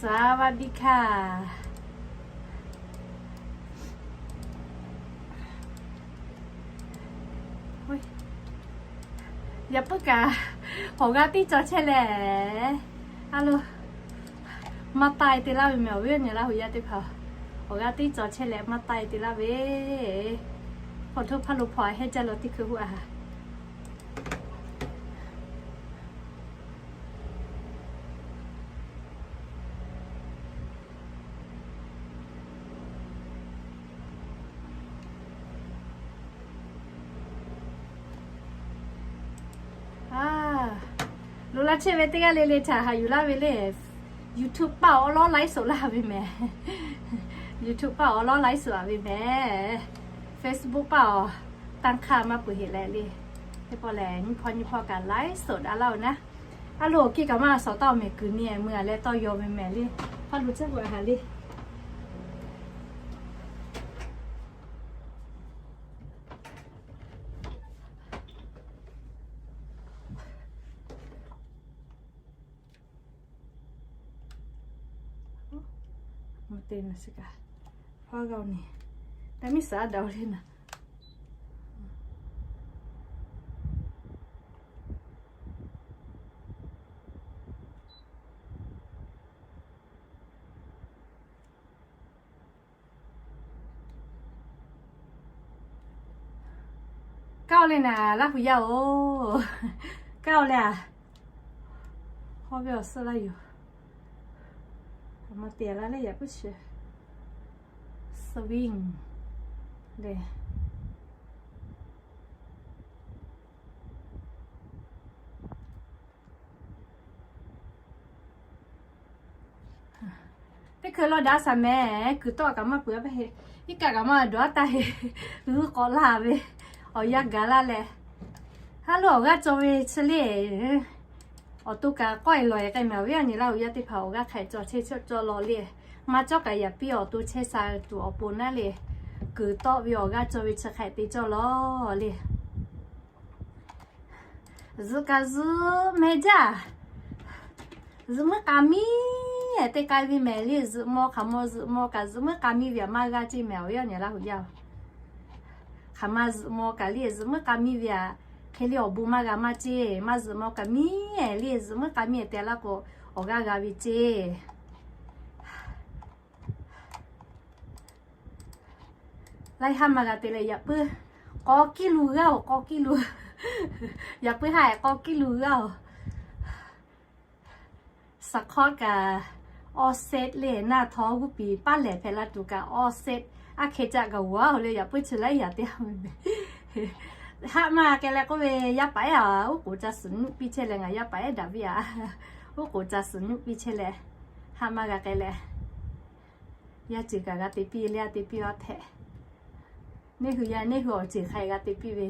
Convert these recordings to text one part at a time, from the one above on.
สวัสดีค่ะ Yaꞈ puiˉ kaꞈ, awˬ g'aˇ tiˉ cawˬ chehˇ leh, a lo, maˇ taˆ e te laˇ ve meh awˬ viˉ awˬ nyi Laˇ huˍ yaˇ teˇ hpaˍ, awˬ g'aˇ tiˉ cawˬ chehˇ leh maˇ taˆ e te laˇ ve. Hk'aw htoˇ hpaˇ lo hpaw a hehˉ jaˇ lo teˇ hkui huˆ a ha. Lo laˇ chehˇ ve teˇ g'aˇ le le htaꞈ haꞈ yuˬ laˇ ve le. YouTube paˆ awˬ lawˉ ไลฟ์สด laˇ ve meh. YouTube paˆ awˬ lawˉ ไลฟ์สด a ve meh. Facebook paˆ awˬ tanˇ hk'aˇ maˇ peuˬ heꞈ leh le. Teˇ pawˆ lehˬ nyiˇ hpawˇ nyiˇ hpawˇ kaꞈ ไลฟ์สด daꞈ laˇ oˬ naˉ. A lo awˬ kiˇ kaꞈ maˇ sawˍ taˍ awˬ meh kuiˬ ni mui a leh tawˇ yaw ve meh le. Hpaˇ lo tcuhˉ k'o a ha le. Mvuh te naˬ shiˍ kaꞈ, hpaˇ g'a oˬ ni, taˇ miˉ suhˍ a daꞈ oˬ le naˬ. Kaˇ oˬ le naˬ Laˇ huˍ yaˇ oˬ. Kaˇ oˬ le a. Hawˇ ve awˬ suhˉ laˇ yoˬ. Aˬ ma te laˇ leh yaꞈ puiˉ chi swing le. Teˇ hkui lawˇ daꞈ shaˍ meh, kuiˬ tawˆ kaꞈ maˇ peuˬ a ve heˆ. Iˉ kaˆ kaꞈ maˇ dawˬ a taˇ heˆ. G'uiˇ k'awꞈ laˇ ve, awˬ yanˇ gaˬ laˇ leh, haˉ lo awˬ g'aˇ cawˬ ve chi le. Awˬ to kaꞈ k'awˆ e lawˬ e k'ai meh awˬ viˉ awˬ nyi Laˇ huˍ yaˇ teˇ hpaˍ awˬ g'aˇ hk'e cawˬ chehˇ cawˬ law le. Maˇ cawˬ kaꞈ yaꞈ piˇ awˬ to chehˇ sha tuˬ awˬ pon naˉ le. Kuiˬ tawˆ ve awˬ g'aˇ cawˬ ve chi hk'e te cawˬ law le. Zuhꞈ kaꞈ zuhꞈ meh jaˇ. Zuhꞈ muiˉ k'a miˇ te k'ai ve mehˍ le. Zuhꞈ maw hk'aˬ maw zuhꞈ maw kaꞈ zuhꞈ muiˉ k'a miˇ ve aꞈ maˇ g'a ceˇ mehˍ awˬ viˉ awˬ nyi Laˇ huˍ yaˇ. Hk'aˬ ma zuhꞈ maw kaꞈ le zuhꞈ muiˉ k'a miˇ ve aꞈ hk'e le awˬ bon maˇ g'a maˇ ceˇ. Maˇ zuhꞈ maw kaꞈ miˇ le zuhꞈ muiˉ k'a miˇ te laˇ k'o awˬ g'aˇ g'a ve ceˇ. Laiˉ haˉ maˇ g'a te leh yaꞈ puiˉ k'aw kiˇ lu g'aˇ oˬ, k'aw kiˇ lu. Yaꞈ puiˉ haˉ k'aw kiˇ lu g'aˇ oˬ. Saˍ hkawˇ kaꞈ awˬ sehˆ le naˇ htawˇ g'uˇ piˍ paˉ lehˬ hpehꞈ la tuˬ kaꞈ awˬ sehˆ. Aˉ hkeh caˆ kaꞈ g'aˇ oˬ le yaꞈ puiˉ chi laiˉ yaꞈ te a ve meh. Haˆ maˇ k'ai leh k'oˆ ve yaˇ paˍ ehˉ a oˉ k'oˍ ca suhˍ nuˆ piˇ chehˇ leh ngaˬ yaˇ paˍ ehˉ daꞈ viˇ a. Oˉ k'oˍ ca suhˍ nuˆ piˇ chehˇ leh, haˆ maˇ g'a k'ai leh, yaˇ ceuˬ kaꞈ g'a te piˇ le a te piˇ a hpehꞈ. Neˇ hui yaˇ neˇ hui awˬ ceuˬ hk'a g'a te piˇ ve.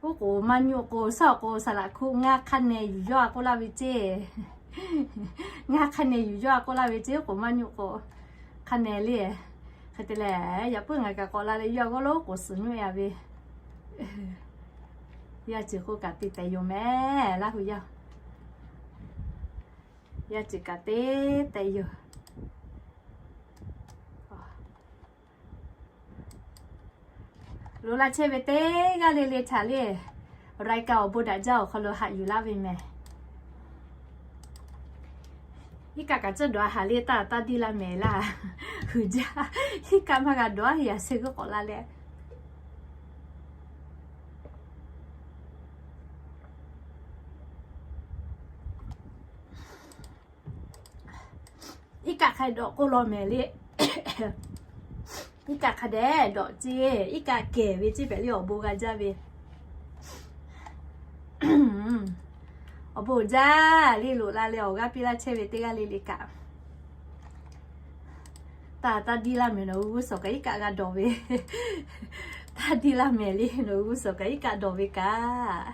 Oˉ k'oˍ maˇ nyuˆ k'o shaˉ awˬ k'o saˍ laꞈ hkuˆ ngaˇ hk'aˇ neh yuˬ yawˇ a k'oˆ laˇ ve ceˇ. Ngaˇ hk'aˇ neh yuˬ yawˇ a k'oˆ laˇ ve ceˇ. Oˉ k'oˍ maˇ nyuˆ k'o hk'aˇ neh le. Hk'e te leh yaꞈ puiˉ ngaˬ kaꞈ k'awꞈ la leh yawˇ a g'awˇ lo oˉ k'oˍ suhˍ nuˆ e a ve. Yaˇ ceuˬ k'o kaꞈ te tehꞈ yoˬ mehˍ Laˇ huˍ yaˇ. Yaˇ ceuˬ kaꞈ te tehꞈ yoˬ. Lo laˇ chehˇ ve teˇ g'aˇ le le htaꞈ le, รายการ awˬ bon daꞈ jaˇ awˬ hk'aw lo haꞈ yuˬ laˇ ve mehˍ. Iˉ kaˆ kaꞈ tcuhˇ dawˬ a haˍ le taˇ taˇ diˇ laˇ mehˍ laˇ. Huiˍ jaˇ. Iˉ kaˆ maˇ g'a dawˬ a yaꞈ sheh g'uˇ k'awꞈ la leh. Iˉ kaˆ hk'a dawꞈ k'oˆ law mehˍ le. Iˉ kaˆ hk'a dehꞈ dawꞈ ceˇ. Iˉ kaˆ kehˬ ve ceˇ pehꞈ le awˬ bon g'a jaˇ ve. Awˬ bon jaˇ le loꞈ la leh awˬ g'aˇ piˇ laˇ chehˇ ve teˇ g'aˇ le le kaꞈ taˇ taˇ diˇ laˇ mehˍ nawˬ hui g'uˇ suhˍ kaꞈ iˉ kaˆ g'a dawˬ ve. Taˇ diˇ laˇ mehˍ le nawˬ hui g'uˇ suhˍ kaꞈ iˉ kaˆ dawˬ ve kaꞈ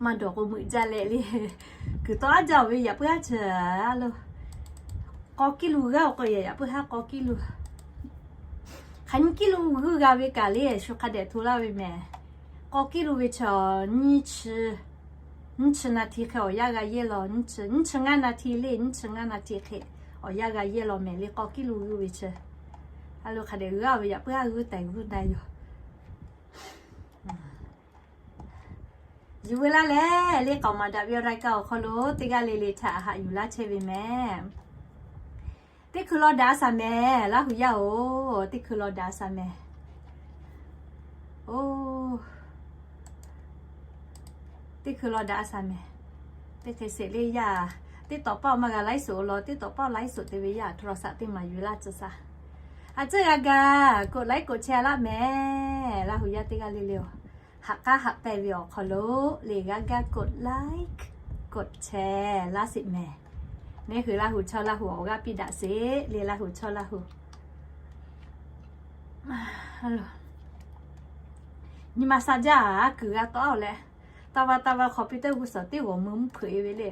maˇ dawˬ k'o meuꞈ jaˇ leh le. Kuiˬ tawˆ aˉ jaˇ oˬ ve yaꞈ puiˉ haˉ chi a lo. K'aw kiˇ lu g'aˇ oˬ k'o yaꞈ puiˉ haˉ k'aw kiˇ lu. Hk'aˬ nyiˇ kiˇ lu g'uˇ g'a ve kaꞈ le shu hk'a dehꞈ hto laˇ ve mehˍ. K'aw kiˇ lu ve chaw nyiˇ chi Nyiˇ chi na hti hk'e awˬ yanˇ g'a yehˇ law, nyiˇ chi, nyiˇ chi ngaˇ na hti le, nyiˇ chi ngaˇ na hti hk'e awˬ yanˇ g'a yehˇ law mehˍ le, k'aw kiˇ lo g'uiˇ ve chi. A lo hk'a dehꞈ g'aˇ ve yaꞈ puiˉ a g'uiˇ tehꞈ g'uiˇ na yoˬ. Yuˬ veu laˇ leh le k'aoˍ maˍ daꞈ ve awˬ รายการ awˬ hk'aw lo teˇ g'aˇ le le htaꞈ haꞈ yuˬ laˇ chehˇ ve mehˍ. Teˇ hkui law daꞈ a shaˍ mehˍ, Laˇ huˍ yaˇ-oˬ, teˇ hkui law daꞈ a shaˍ mehˍ. Oˇ, teˇ hkui law daꞈ a shaˍ mehˍ. Teˇ hk'e sheˍ le yaˇ, teˇ tawꞈ paˆ maˇ g'a ไลฟ์สด law, teˇ tawꞈ paˆ ไลฟ์สด te ve yaˇ โทรศัพท์ teˇ maˬ yuˬ laˇ tcuh shaˍ. A tcuhˉ g'a gaˬ กดไลค์ กดแชร์ laˇ mehˍ. Laˇ huˍ yaˇ teˇ g'aˇ le le-oˬ, haꞈ k'aˉ haꞈ pehnˇ ve awˬ hk'aw lo le g'a gaˇ กดไลค์ กดแชร์ laˇ sheˍ mehˍ. Neˇ hui Laˇ huˍ chaw Laˇ huˍ awˬ g'aˇ piˇ daꞈ sheˍ le, Laˇ huˍ chaw Laˇ huˍ. Nyi ma sha jaˇ a kuiˬ g'a tawˆ-aw leh, taˇ va taˇ va hk'awꞈ piˇ teˇ g'uˇ suhˍ teˇ g'awˬ mui mvuhˇ hpeuꞈ e ve le.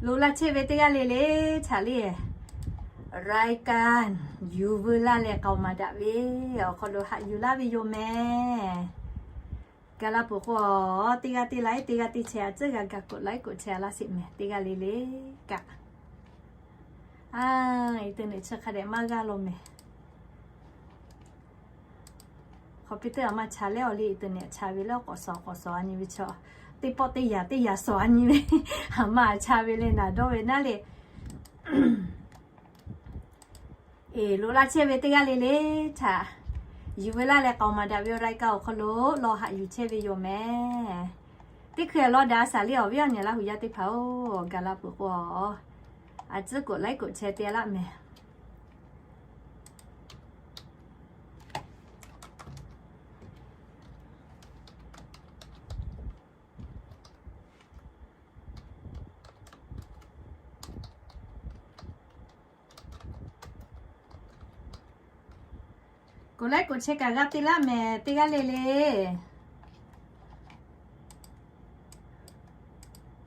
Loꞈ la chehˇ ve teˇ g'aˇ le le htaꞈ le, รายการ yuˬ veu laˇ leh k'aoˍ maˍ daꞈ ve awˬ hk'aw lo haꞈ yuˬ laˇ ve yoˬ mehˍ. Gaˬ la peuˬ k'o, teˇ g'aˇ teˇ like, teˇ g'aˇ teˇ share, a tcuhˉ g'a gaˬ กดไลค์ กดแชร์ laˇ sheˍ mehˍ, teˇ g'aˇ le le kaꞈ. A, internet chi hk'a dehꞈ maˇ g'aˇ law mehˍ. Hk'awꞈ piˇ teˇ a maˇ cha leh awˬ le, internet cha ve leh k'awꞈ shawˍ k'awꞈ shawˍ a nyi ve chaw, teˇ pawˆ teˇ yanˇ teˇ yanˇ shawˍ a nyi ve, a maˇ cha ve le naˍ dawˇ ve naˉ le. Eˬ, loꞈ la chehˇ ve teˇ g'aˇ le le htaꞈ yuˬ veu laˇ leh k'aoˍ maˍ daꞈ ve awˬ รายการ awˬ hk'aw lo law haꞈ yuˬ chehˇ ve yoˬ mehˍ. Teˇ hkui law daꞈ a shaˍ le awˬ viˉ awˬ nyi Laˇ huˍ yaˇ teˇ hpaˍ-oˬ, gaˬ la peuˬ k'o, a tcuhˉ กดไลค์ กดแชร์ te laˇ mehˍ. Kuˬ laiˉ kuˬ chehˇ kaꞈ g'a te laˇ mehˍ, teˇ g'aˇ le le.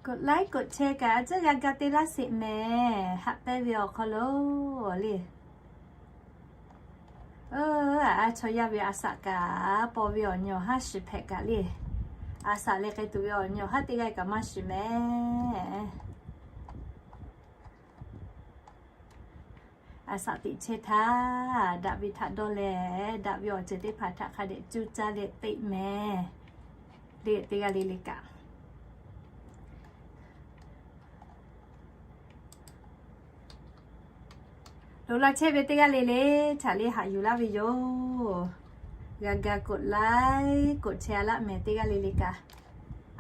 Kuˬ laiˉ kuˬ chehˇ kaꞈ a tcuhˉ g'a ga te laˇ sheˍ mehˍ, haꞈ pehnˇ ve awˬ hk'aw lo le. A, a chaw yaˇ ve a shaꞈ kaꞈ paw ve awˬ nyi awˬ haˉ shiˍ hpehꞈ kaꞈ le. A shaꞈ leh k'ai tuˬ ve awˬ nyi awˬ haˉ teˇ g'aˇ kaꞈ maˇ shiˍ mehˍ. A shaꞈ teꞈ chehˇ htaˇ, daꞈ ve htaꞈ dawˇ leh, daꞈ ve awˬ ceuˬ teˇ hpaˍ htaꞈ hk'a dehꞈ cuˇ caˇ leh teꞈ mehˍ. Le teˇ g'aˇ le le kaꞈ, loꞈ la chehˇ ve teˇ g'aˇ le le htaꞈ le haꞈ yuˬ laˇ ve yoˬ. G'a ga กดไลค์ กดแชร์ laˇ mehˍ, teˇ g'aˇ le le kaꞈ.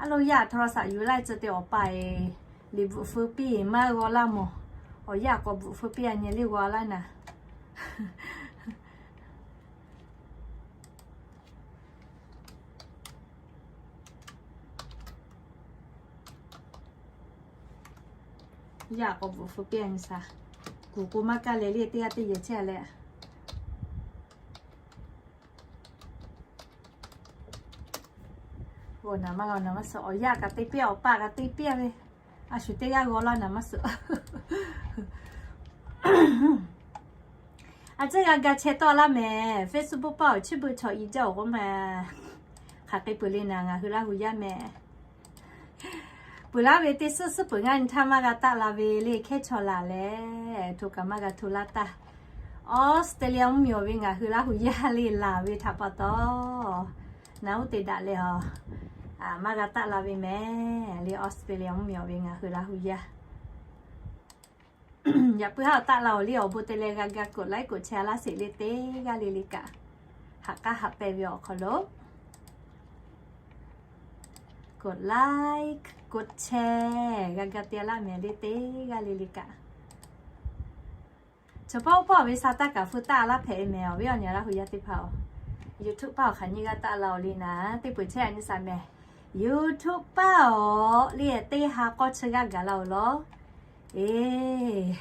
A lo yaˇ โทรศัพท์ yuˬ laˇ tcuh te awˬ pa eˬ, liꞈ bvuhꞈ feu piˇ maˇ g'aw laˇ mawˬ. Awˬ yaˇ k'awꞈ bvuhꞈ feu piˇ a nyi le g'aw laˇ naˍ. Yaˇ k'awꞈ bvuhꞈ feu piˇ a nyi shaˍ. Kuˬ k'o maˇ kaˇ leh le teˇ g'aˇ teˇ yehˬ chehˇ leh. G'aw naˍ maˇ g'aw naˍ maˇ suh, awˬ yaˇ kaꞈ te piˇ, awˬ pa kaꞈ te piˇ ve. A shu teˇ g'aˇ g'aw laˇ naˍ maˇ suh. A tcuhˉ g'a ga chehˇ tawˆ laˇ mehˍ. Facebook paˇ awˬ chiˇ beuꞈ chaw i jaˇ awˬ k'o ma, hk'aˬ hk'e peuˬ le naˍ, ngaˬ hui Laˇ huˍ yaˇ mehˍ. Peuˬ laˇ ve teˇ suhˉ suhˉ peuˬ ngaˇ nyi htaˇ maˇ g'a taˆ la ve le, hkehˉ chaw laˬ leh hto kaꞈ maˇ g'a hto laˇ taˇ. Australia mvuhˇ miˬ awˬ ve ngaˬ hui Laˇ huˍ yaˇ le laˬ ve htaꞈ pa taw, naˍ uˉ te daꞈ leh a, maˇ g'a taˆ la ve mehˍ le, Australia mvuhˇ miˬ awˬ ve ngaˬ hui Laˇ huˍ yaˇ. Yaꞈ puiˉ haˉ awˬ taˆ la awˬ le awˬ bon te leh g'a ga กดไลค์ กดแชร์ laˇ sheˍ le teˇ g'aˇ le le kaꞈ. Haꞈ k'aˉ haꞈ pehnˇ ve awˬ hk'aw lo กดไลค์ กดแชร์ g'a ga te laˇ mehˍ le teˇ g'aˇ le le kaꞈ. Chaw paw paw ve sha taˇ kaꞈ feu taˇ laˇ hpehꞈ e mehˍ, awˬ viˉ awˬ nyi Laˇ huˍ yaˇ teˇ hpaˍ-oˬ. YouTube paˇ awˬ hk'aˬ nyi g'a taˆ la awˬ le naˍ, teˇ peuˬ chehˇ a nyi shaˍ mehˍ. YouTube paˇ awˬ le teˇ ha k'awˇ chi g'aˇ gaˬ la awˬ lawn. Eˬ,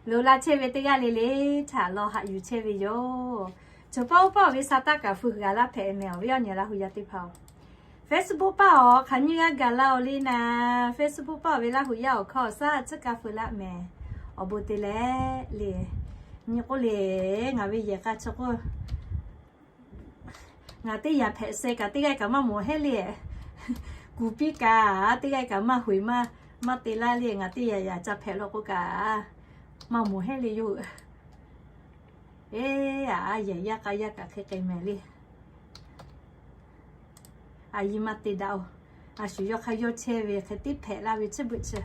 loꞈ la chehˇ ve teˇ g'aˇ le le htaꞈ law haꞈ yuˬ chehˇ ve yoˬ. Chaw paw paw ve sha taˇ kaꞈ feu g'a laˇ hpehꞈ e mehˍ, awˬ viˉ awˬ nyi Laˇ huˍ yaˇ teˇ hpaˍ-oˬ. Facebook paˇ awˬ hk'aˬ nyi g'aˇ gaˬ la awˬ le naˍ, Facebook paˇ awˬ ve Laˇ huˍ yaˇ awˬ hkawˇ awˬ shaˉ a tcuhˉ kaˇ feu laˇ mehˍ. Awˬ bon te leh le, nyi k'oˆ le, ngaˬ ve yehˬ k'a chi k'oˆ Ngaˬ teˇ yaꞈ hpehꞈ sheh kaꞈ teˇ g'aˇ kaꞈ maˇ mawˬ heˆ le. Kuˬ piˇ kaꞈ teˇ g'aˇ kaꞈ maˇ hoiˍ maˇ, maˇ te laˇ le. Ngaˬ teˇ yaꞈ yaꞈ ca hpehꞈ law k'o kaꞈ maˇ mawˬ heˆ le yoˬ. Eˬ, a yehˬ yaˇ k'a yaˇ kaꞈ hk'e k'ai mehˍ le. A yi maˇ te daꞈ-oˬ. A shu yawˇ hk'aˇ yawˇ chehˇ ve hk'e tiˉ hpehꞈ laˇ ve chi beuꞈ chi.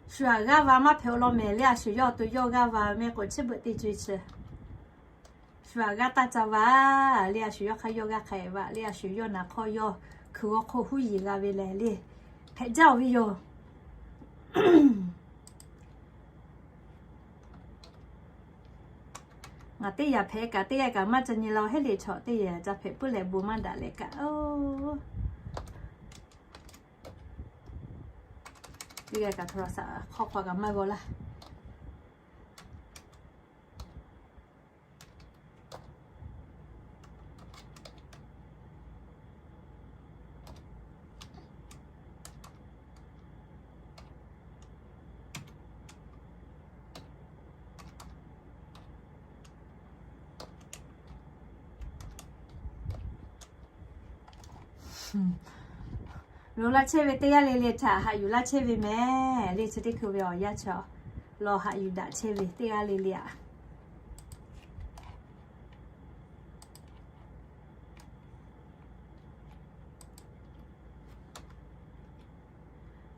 Shu aꞈ g'aˇ va maˇ hpehꞈ-o law mehˍ le. A shu yawˇ awˬ to yawˇ g'aˇ va mehˍ k'o chi beuꞈ teˇ co-e chi. Shu aꞈ g'aˇ taˇ ca va le. A shu yawˇ hk'aˇ yawˇ g'aˇ hk'e va le. A shu yawˇ naˍ hk'awˇ yawˇ hkui g'awˇ hk'oˆ huˉ yiˍ g'a ve lehˬ le. Hpehꞈ jaˇ-oˬ ve yoˬ. Ngaˬ teˇ yaꞈ hpehꞈ kaꞈ teˇ g'aˇ kaꞈ maˇ ca nyi la heˆ le. Chaw teˇ yaꞈ ca hpehꞈ puiˉ leh bon maˇ daꞈ leh kaꞈ, teˇ g'aˇ kaꞈ hk'aw hk'aw kaꞈ maˇ g'aw laˇ. Loꞈ laˇ chehˇ ve teˇ g'aˇ le le htaꞈ haꞈ yuˬ laˇ chehˇ ve mehˍ le. Chi teˇ hkui ve awˬ yanˇ chaw lawˬ haꞈ yuˬ daꞈ chehˇ ve teˇ g'aˇ le le aꞈ.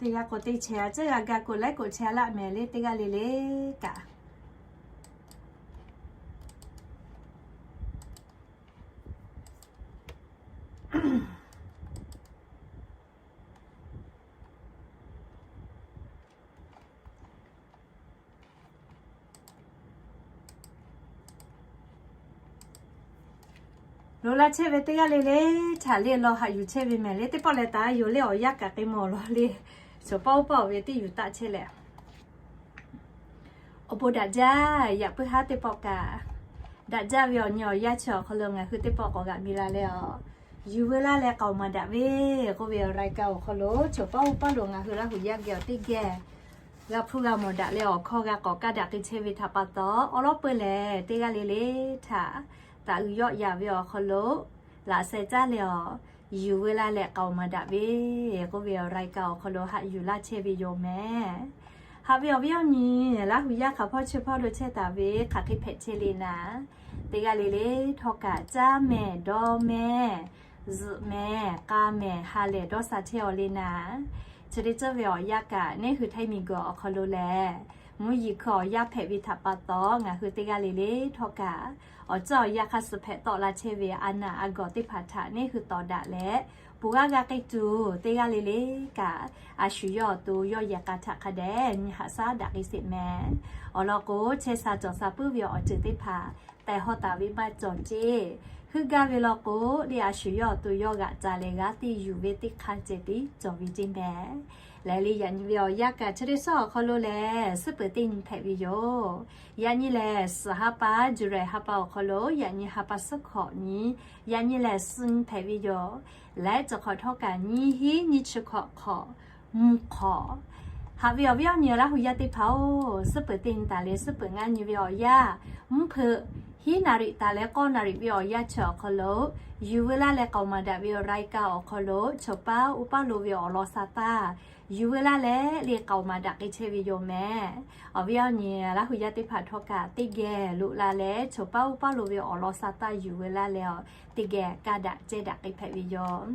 Teˇ g'aˇ k'o teˇ chehˇ a ciˉ g'a ga k'o laiˉ k'o chehˇ a laˇ mehˍ le teˇ g'aˇ le le kaꞈ. Loꞈ laˇ chehˇ ve teˇ g'aˇ le le htaꞈ le lawˬ haꞈ yuˬ chehˇ ve mehˍ le. Teˇ pawˆ leh taˍ yoˬ le. Awˬ yanˇ kaꞈ k'ai mawˬ lawˬ le. Shawˍ paˇ oˇ paˇ-oˬ ve teˇ yuˬ taˆ chehˇ leh, awˬ bon daꞈ jaˇ. Yaꞈ puiˉ haˉ teˇ pawˆ kaꞈ daꞈ jaˇ ve awˬ nyi awˬ yanˇ chi awˬ hk'aw lo ngaˬ hui teˇ pawˆ k'awꞈ g'aꞈ mi la leh, yuˬ veu laˇ leh k'aoˍ maˍ daꞈ ve k'oˆ ve awˬ รายการ awˬ hk'aw lo shawˍ paˇ oˇ paˇ lo ngaˬ hui Laˇ huˍ yaˇ geh awˬ teˇ geh g'a hpuˇ g'a mawˬ daꞈ leh awˬ hkawˇ g'a k'awꞈ kaˇ daꞈ k'ai chehˇ ve htaꞈ pa taw, awˉ lawˉ peuˬ lehˬ teˇ g'aˇ le le htaꞈ taꞈ uiˍ yawˆ yaꞈ ve awˬ hk'aw lo laꞈ sheh caˉ leh awˬ, yuˬ veu laˇ leh k'aoˍ maˍ daꞈ ve k'oˆ ve awˬ รายการ awˬ hk'aw lo haꞈ yuˬ laˇ chehˇ ve yoˬ mehˍ. Haꞈ ve awˬ viˉ awˬ nyi Laˇ huˍ yaˇ hk'aˬ hpawˇ chi hpawˇ lo chehˇ taˍ ve hk'aˬ hk'e hpehꞈ chehˇ le naˍ, teˇ g'aˇ le le htawˇ kaꞈ caˇ mehˍ, dawˇ mehˍ, zuhꞈ mehˍ, k'a mehˍ, ha lehˬ dawˇ sha chehˇ-aw le naˍ. Chi teˇ ceuˬ ve awˬ yanˇ kaꞈ neˇ hui htaiˇ miˬ guiˬ awˬ hk'aw lo lehˬ, mvuhˇ yeˬ hkui awˬ yanˇ hpehꞈ ve htaꞈ pa taw ngaˬ hui teˇ g'aˇ le le htawˇ kaꞈ awˬ ceuˬ awˬ yanˇ hk'a suh hpehꞈ tawˆ la chehˇ ve a naˬ a gawˬ teˇ hpaˍ htaꞈ neˇ hui tawˍ daꞈ leh, bon g'aˇ g'a k'ai tuˬ teˇ g'aˇ le le kaꞈ a shu yawˇ awˬ to yawˇ yehˬ k'a htaꞈ hk'a dehꞈ nyi haꞈ shaˉ daꞈ k'ai sheˍ mehˍ. Awˬ lawn k'o, chehˇ sha cawˬ sha puiˉ ve awˬ ceuˬ teˇ hpaˍ tehˬ hawˇ taˍ ve maˇ cawˬ ceˇ. Heuˆ gaˇ ve law k'o, le a shu yawˇ awˬ to yawˇ g'aꞈ ca leh g'aˇ teˇ yuˬ ve teˇ hk'a ceh tiˉ cawˬ ve ceˇ mehˍ. Lehˬ le yaꞈ nyi ve awˬ yanˇ kaꞈ chi teˇ shawˉ awˬ hk'aw lo lehˬ, suhˉ peuˬ teˇ nyi hpehꞈ ve yoˬ. Yaꞈ nyi lehˬ suhˍ ha pa, July ha pa awˬ hk'aw lo yaꞈ nyi ha pa suhˉ hkawꞈ nyi, yaꞈ nyi lehˬ suh nyi hpehꞈ ve yoˬ. Leh cawˬ hk'awꞈ htawˇ kaꞈ nyiˇ hinˉ nyiˇ chi hkawꞈ hk'awꞈ mvuhˇ hk'awꞈ. Haꞈ ve awˬ viˉ awˬ nyi Laˇ huˍ yaˇ teˇ hpaˍ-oˬ, suhˉ peuˬ teˇ nyi taˍ leh suhˉ peuˬ ngaˇ nyi ve awˬ yanˇ, mvuhˇ hpeuꞈ hiˉ naˍ riˍ taˍ leh k'awˇ naˍ riˍ ve awˬ yanˇ chi awˬ hk'aw lo yuˬ veu laˇ leh k'aoˍ maˍ daꞈ ve awˬ รายการ awˬ hk'aw lo chawˍ paˇ oˇ paˇ lo ve awˬ lawn sha taˇ yuˬ veu laˇ leh le k'aoˍ maˍ daꞈ k'ai chehˇ ve yoˬ mehˍ. Awˬ viˉ awˬ nyi Laˇ huˍ yaˇ teˇ hpaˍ htawˇ kaꞈ teˇ geh loꞈ la leh chawˍ paˇ oˇ paˇ lo ve awˬ lawn sha taˇ yuˬ veu laˇ leh, teˇ geh kaˇ daꞈ cehˇ daꞈ k'ai hpehꞈ ve yoˬ.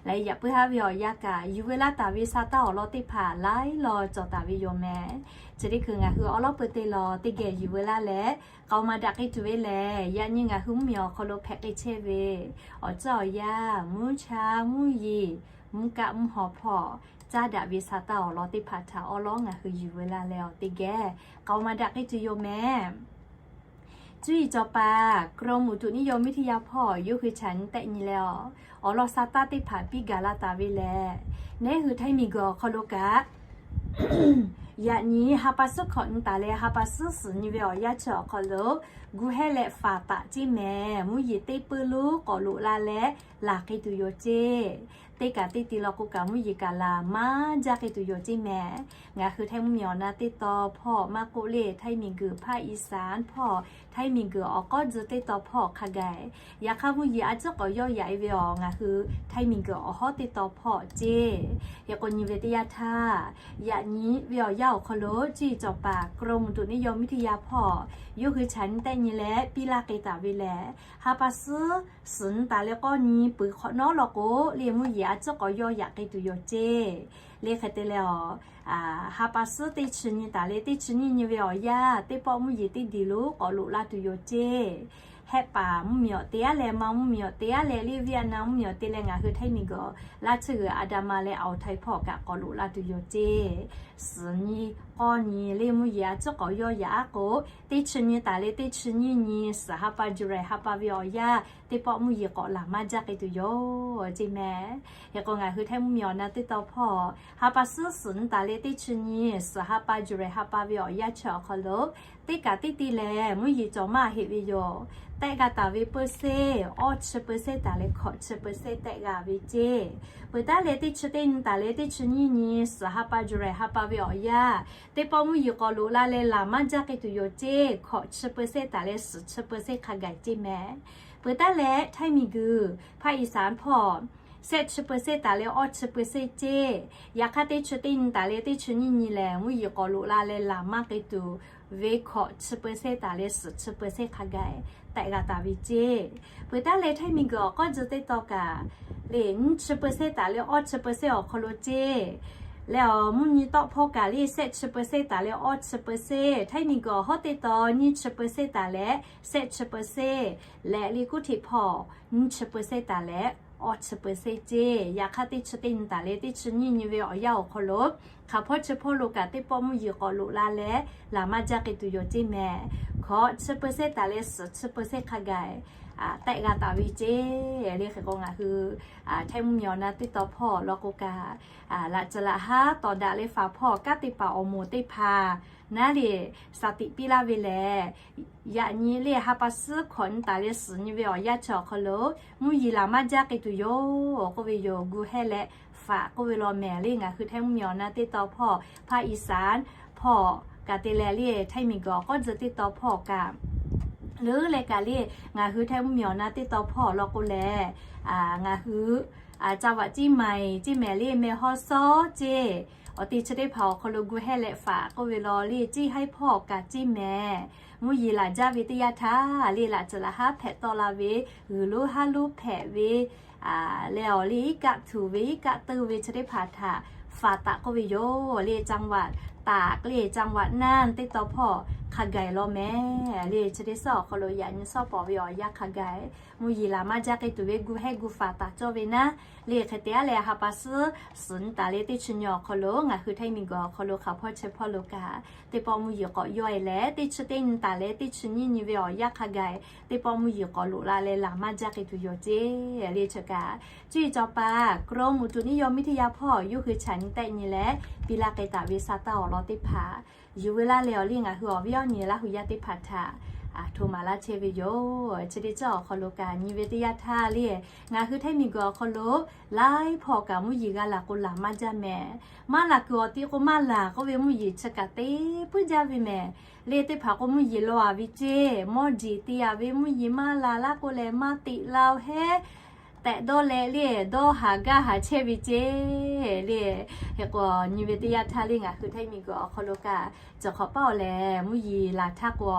Leh yaꞈ puiˉ haˉ ve awˬ yanˇ kaꞈ yuˬ veu laˇ taˍ ve sha taˇ awˬ lawn teˇ hpaˍ laiˉ law cawˬ taˍ ve yoˬ mehˍ. Chi teˇ hkui ngaˬ hui awˉ lawˉ peuˬ teˇ law teˇ geh yuˬ veu laˇ leh k'aoˍ maˍ daꞈ k'ai tuˬ ve lehˬ, yaꞈ nyi ngaˬ hui mvuhˇ miˬ awˬ hk'aw lo hpehꞈ k'ai chehˇ ve awˬ ceuˬ awˬ yanˇ, mvuhˇ cha mvuhˇ yeˬ, mvuhˇ kaˆ mvuhˇ haw hpawˇ caˇ daꞈ ve sha taˇ awˬ lawn teˇ hpaˍ htaꞈ awˉ lawˉ ngaˬ hui yuˬ veu laˇ leh awˬ teˇ geh k'aoˍ maˍ daꞈ k'ai tuˬ yoˬ mehˍ. Cuˇ yiˍ cawˬ paˍ กรมอุตุนิยมวิทยา hpawˇ yawˇ hui chaꞈ nyi tehˆ nyi leh awˬ, awˬ lawn sha taˇ teˇ hpaˍ piˇ gaˬ la taˍ ve lehˬ, neˇ hui htaiˇ miˬ guiˬ awˬ hk'aw lo kaꞈ Yaꞈ nyi ha pa suhˉ hkawꞈ nyi taˍ leh ha pa suhˉ suhˍ nyi ve awˬ yanˇ chi awˬ hk'aw lo gu hehˇ leh faˍ taˍ ceˇ mehˍ. Mvuhˇ yeˬ teˇ puiˉ lonˉ k'awꞈ loꞈ la leh laˬ k'ai tuˬ yoˬ ceˇ. Teˇ kaꞈ teˇ ti law k'o kaꞈ mvuhˇ yeˬ kaꞈ laˬ maˇ jaˇ k'ai tuˬ yoˬ ceˇ mehˍ. Ngaˬ hui htaiˇ mvuhˇ miˬ awˬ na teˇ taw hpawˇ maˇ k'oˆ le, htaiˇ miˬ guiˬ hpaˇ Iˉsaˍanˍ hpawˇ, htaiˇ miˬ guiˬ awˬ k'awˉ tcuh teˇ taw hpawˇ hk'a gaˬ. Yaꞈ hk'aˇ mvuhˇ yeˬ a ciˉ k'awꞈ yawˇ yaꞈ e ve awˬ ngaˬ hui htaiˇ miˬ guiˬ awˬ hawˉ teˇ taw hpawˇ ceˇ. Hk'e k'o nyi ve teˇ yanˇ htaˇ, yaꞈ nyi ve awˬ yanˇ awˬ hk'aw lo cuˇ yiˍ cawˬ paˍ กรมอุตุนิยมวิทยา hpawˇ yawˇ hui chaꞈ nyi tehˆ nyi leh piˇ laˇ k'ai taˍ ve lehˬ, ha pa suhˉ suhˍ nyi taˍ leh k'awˇ nyi peuˬ hk'awꞈ nawˉ law k'o le mvuhˇ yeˬ a ciˉ k'awꞈ yawˇ yaꞈ k'ai tuˬ yoˬ ceˇ. Le hk'e te leh awˬ ha pa suhˉ teˇ chi nyi taˍ leh teˇ chi nyiˇ nyi ve awˬ yanˇ teˇ pawˆ mvuhˇ yeˬ teˇ diˬ lonˉ k'awꞈ loꞈ la tuˬ yoˬ ceˇ. Hehˆ paˍ mvuhˇ miˬ awˬ te aˉ leh, Maˇ mvuhˇ miˬ awˬ te aˉ leh, le Vietnam mvuhˇ miˬ awˬ te leh ngaˬ hui htaiˇ miˬ guiˬ laˇ tsuhˇ g'uiˬ Adama leh Awˬ htaiˍ hpawˇ kaꞈ k'awꞈ loꞈ la tuˬ yoˬ ceˇ. Suhˍ nyi k'awˇ nyi le mvuhˇ yeˬ a ciˉ k'awꞈ yawˇ yaꞈ aˉ k'o, teˇ chi nyi taˍ leh teˇ chi nyiˇ nyi suhˍ ha pa July ha pa ve awˬ yanˇ teˇ pawˆ mvuhˇ yeˬ k'awꞈ laˬ maˇ jaˇ k'ai tuˬ yoˬ ceˇ mehˍ. Hk'e k'o ngaˬ hui htaiˇ mvuhˇ miˬ awˬ na teˇ taw hpawˇ ha pa suhˉ suhˍ nyi taˍ leh teˇ chi nyi suhˍ ha pa July ha pa ve awˬ yanˇ chi awˬ hk'aw lo teˇ kaꞈ teˇ ti lehˬ mvuhˇ yeˬ cawˬ maˇ heˆ ve yoˬ. Tehˆ g'a taˍ ve เปอร์เซ็นต์ awˇ chi เปอร์เซ็นต์ taˍ leh hkawꞈ chi เปอร์เซ็นต์ tehˆ g'a ve ceˇ. Peuˬ taˉ leh teˇ chi teˇ nyi taˍ leh teˇ chi nyiˇ nyi suhˍ ha pa July ha pa ve awˬ yanˇ teˇ pawˆ mvuhˇ yeˬ k'awꞈ loꞈ la leh laˬ maˇ jaˇ k'ai tuˬ yoˬ ceˇ. Hkawꞈ chi เปอร์เซ็นต์ taˍ leh suhˍ chi เปอร์เซ็นต์ hk'a gaˬ ceˇ mehˍ. Peuˬ taˉ leh htaiˇ miˬ guiˬ hpaˇ Iˉsaˍanˍ hpawˇ shehˆ chi เปอร์เซ็นต์ taˍ leh awˇ chi เปอร์เซ็นต์ ceˇ. Yaꞈ hk'aˇ teˇ chi teˇ nyi taˍ leh teˇ chi nyiˇ nyi lehˬ mvuhˇ yeˬ k'awꞈ loꞈ la leh laˬ maˇ k'ai tuˬ ve hkawꞈ chi เปอร์เซ็นต์ taˍ leh suhˍ chi เปอร์เซ็นต์ hk'a gaˬ tehꞈ g'a taˍ ve ceˇ. Peuˬ taˉ leh htaiˇ miˬ guiˬ awˬ k'awˉ tcuh teˇ taw kaꞈ le nyiˇ chi เปอร์เซ็นต์ taˍ leh awˇ chi เปอร์เซ็นต์ awˬ hk'aw lo ceˇ. Leh awˬ mvuhˇ nyi tawˆ hpawˇ kaꞈ le shehˆ chi เปอร์เซ็นต์ taˍ leh awˇ chi เปอร์เซ็นต์, htaiˇ miˬ guiˬ awˬ hawˉ teˇ taw nyiˇ chi เปอร์เซ็นต์ taˍ leh shehˆ chi เปอร์เซ็นต์, leh le kuˉ htiꞈ hpawˇ nyiˇ chi เปอร์เซ็นต์ taˍ leh awˇ chi เปอร์เซ็นต์ ceˇ. Yaꞈ hk'aˇ teˇ chi teˇ nyi taˍ leh teˇ chi nyiˇ nyi ve awˬ yanˇ awˬ hk'aw lo hk'aˬ hpawˇ chi hpawˇ lo kaꞈ teˇ pawˆ mvuhˇ yeˬ k'awꞈ loꞈ la leh laˬ maˇ jaˇ k'ai tuˬ yoˬ ceˇ mehˍ. Hkawꞈ chi เปอร์เซ็นต์ taˍ leh suhˍ chi เปอร์เซ็นต์ hk'a gaˬ tehꞈ g'a taˍ ve ceˇ. Le hk'e k'o ngaˬ hui htaiˇ mvuhˇ miˬ awˬ na teˇ taw hpawˇ law k'o kaꞈ laꞈ ceuˬ laꞈ haˉ tawˍ daꞈ leh faˍ hpawˇ kanˉ te paˍ awˬ moˍ teˇ hpaˍ naˉ le saˍ tiꞈ piˇ laˇ ve lehˬ, yaꞈ nyi le ha pa suhˉ hkawꞈ nyi taˍ leh suhˍ nyi ve awˬ yanˇ chi awˬ hk'aw lo mvuhˇ yeˬ laˬ maˇ jaˇ k'ai tuˬ yoˬ k'oˆ ve yoˬ. Gu hehˇ leh faˍ k'oˆ ve law mehˍ. Le ngaˬ hui htaiˇ mvuhˇ miˬ awˬ na teˇ taw hpawˇ hpaˇ Iˉsaˍanˍ hpawˇ kaꞈ te leh le htaiˇ miˬ guiˬ awˬ k'awˉ tcuh teˇ taw hpawˇ kaꞈ leuˉ leh kaꞈ le ngaˬ hui htaiˇ mvuhˇ miˬ awˬ na teˇ taw hpawˇ law k'o lehˬ, ngaˬ hui จังหวัดเชียงใหม่ ceˇ mehˍ le meh hawˇ sawˉ ceˇ. Awˬ te chi teˇ hpaˍ awˬ hk'aw lo gu hehˇ leh faˍ k'oˆ ve law le ceˇ haiˉ hpawˇ kaꞈ ceˇ mehˍ. Mvuhˇ yeˬ laˬ jaˇ ve teˇ yanˇ htaˇ le laꞈ ceuˬ laꞈ haˉ hpehꞈ tawˆ la ve g'uiˬ lonˉ haˉ lonˉ hpehꞈ ve leh awˬ le iˉ kaˆ htuˬ ve iˉ kaˆ teuˇ ve chi teˇ hpaˍ htaꞈ faˍ taˍ k'oˆ ve yoˬ. Le จังหวัดตาก le จังหวัดน่าน teˇ taw hpawˇ hk'a gaˬ law mehˍ. Le chi teˇ suhˉ awˬ hk'aw lo yaꞈ nyi suhˉ pawˍ ve awˬ yanˇ hk'a gaˬ mvuhˇ yeˬ laˬ maˇ jaˇ k'ai tuˬ ve gu hehˇ gu faˍ taˍ cawˇ ve naˉ. Le hk'e te aˉ leh ha pa suhˉ suhˍ nyi taˍ leh teˇ chi nyi awˬ hk'aw lo ngaˬ hui htaiˇ miˬ guiˬ awˬ hk'aw lo hk'aˬ hpawˇ chi hpawˇ lo kaꞈ teˇ pawˆ mvuhˇ yeˬ k'awꞈ yawˇ e leh teˇ chi teˇ nyi taˍ leh teˇ chi nyiˇ nyi ve awˬ yanˇ hk'a gaˬ teˇ pawˆ mvuhˇ yeˬ k'awꞈ loꞈ la leh laˬ maˇ jaˇ k'ai tuˬ yoˬ ceˇ. Le chi kaꞈ cuˇ yiˍ cawˬ paˍ กรมอุตุนิยมวิทยา hpawˇ yawˇ hui chaꞈ nyi tehˆ nyi leh piˇ laˇ k'ai taˍ ve sa taˇ awˬ lawn teˇ hpaˍ yuˬ veu laˇ leh awˬ le ngaˬ hui awˬ viˉ awˬ nyi Laˇ huˍ yaˇ teˇ hpaˍ htaꞈ hto maˍ laˇ chehˇ ve yoˬ. Chi teˇ ceuˬ awˬ hk'aw lo kaꞈ nyi ve teˇ yanˇ htaˇ le ngaˬ hui htaiˇ miˬ guiˬ awˬ hk'aw lo laiˉ hpawˇ kaꞈ mvuhˇ yeˬ g'a laˬ k'o laˬ maˇ jaˇ mehˍ. Maˇ laˬ kuiˬ awˬ ti k'o maˇ laˬ k'oˆ ve mvuhˇ yeˬ chi kaꞈ te puiˉ jaˇ ve mehˍ. Le teˇ hpaˍ k'o mvuhˇ yeˬ law a ve ceˇ, mawˇ jeˬ te a ve mvuhˇ yeˬ maˇ laˬ laˇ k'o lehˬ maˇ teꞈ la-o hehˉ tehꞈ dawˇ leh le dawˇ haˍ gaˇ haˍ chehˇ ve ceˇ. Le hk'e k'o nyi ve teˇ yanˇ htaˇ le ngaˬ hui htaiˇ miˬ guiˬ awˬ hk'aw lo kaꞈ cawˬ hk'awꞈ paˉ-oˬ lehˬ mvuhˇ yeˬ laˬ htaˇ k'o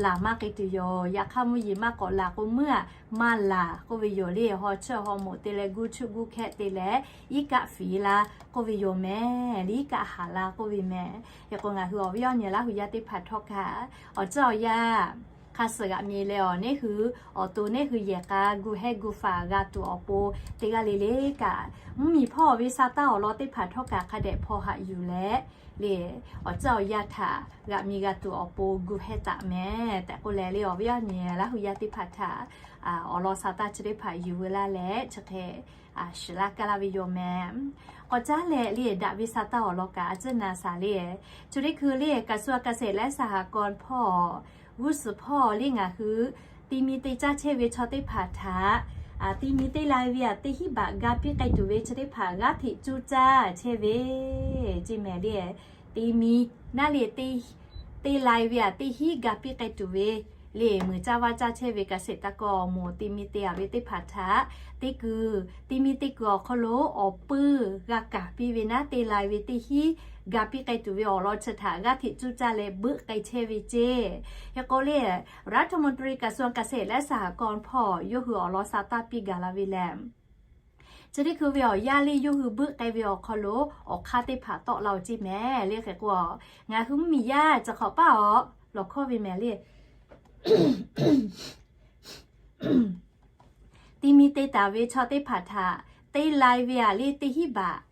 laˬ maˇ k'ai tuˬ yoˬ. Yaꞈ hk'aˇ mvuhˇ yeˬ maˇ k'awꞈ laˬ k'o meuˇ aꞈ maˇ laˬ k'oˆ ve yoˬ. Le haw chiˇ haw moˍ te leh gu chuˆ gu hkehˆ te leh iˉ kaˆ fiˍ la k'oˆ ve yoˬ mehˍ. Le iˉ kaˆ haˍ la k'oˆ ve mehˍ. Hk'e k'o ngaˬ hui awˬ viˉ awˬ nyi Laˇ huˍ yaˇ teˇ hpaˍ htawˇ kaꞈ awˬ ceuˬ awˬ yaˇ hk'a suhˍ g'aꞈ mi leh awˬ neˉ hui, awˬ to neˉ hui yehˬ k'a gu hehˇ gu faˍ g'a tuˬ awˬ pon, teˇ g'aˇ le le kaꞈ mvuhˇmiˬ hpawˇ ve sa taˇ awˬ lawn teˇ hpaˍ htawˇ kaꞈ hk'a dehꞈ hpaw haꞈ yuˬ leh, le awˬ ceuˬ awˬ yanˇ htaꞈ g'aꞈ mi g'a tuˬ awˬ pon gu hehˇ taˍ mehˍ tehꞈ k'oˆ leh, le awˬ viˉ awˬ nyi laˇ hui yaˇ teˇ hpaˍ htaꞈ awˬ lawn sa taˇ chi teˇ hpaˍ yuˬ veu laˇ leh chi hk'e shiˍ laˇ kaˇ laˇ ve yoˬ mehˍ. K'awꞈ caˉ leh le daꞈ ve sa taˇ awˬ lawn kaꞈ a ciˉ na shaˍ le, chi teˇ hkui le กระทรวงเกษตรและสหกรณ์ hpawˇ g'uˇ suhˍ hpawˇ le ngaˬ hui ti mi te caˇ chehˇ ve chaw teˇ hpaˍ htaꞈ ti mi te lai ve aꞈ teˇ hinˉ baꞈ ga piˇ k'ai tuˬ ve chi teˇ hpaˍ g'aˇ hteꞈ cuˇ caˇ chehˇ ve ceˇ mehˍ le. Te mi naˉ le te lai ve aꞈ teˇ hinˉ ga piˇ k'ai tuˬ ve le meuꞈ caˇ vaˇ caˇ chehˇ ve เกษตรกร awˬ moˍ ti mi te a ve teˇ hpaˍ htaꞈ teˇ kuiˬ ti mi te kuiˬ awˬ hk'aw lo awˬ puiˇ g'a kaˍ piˇ ve naˉ te lai ve teˇ hinˉ ga piˇ k'ai tuˬ ve awˬ lawn chi htaꞈ g'aˇ hteꞈ cuˇ caˇ leh beuˆ k'ai chehˇ ve ceˇ. Hk'e k'o le รัฐมนตรีกระทรวงเกษตรและสหกรณ์ hpawˇ yawˇ hui awˬ lawn sa taˇ piˇ gaˬ la ve lehˬ, chi teˇ hkui ve awˬ yanˇ le yawˇ hui beuˆ k'ai ve awˬ hk'aw lo awˬ hk'aˇ teˇ hpaˍ tawˆ la oˬ ceˇ mehˍ le. Hk'e k'o ngaˬ hui mvuhˇmiˬ yaˇ chi hk'awꞈ paˇ awˬ lawˬ hkawˇ ve mehˍ le. Ti mi te taˍ ve chaw teˇ hpaˍ htaꞈ teˇ lai ve aꞈ le teˇ hinˉ baꞈ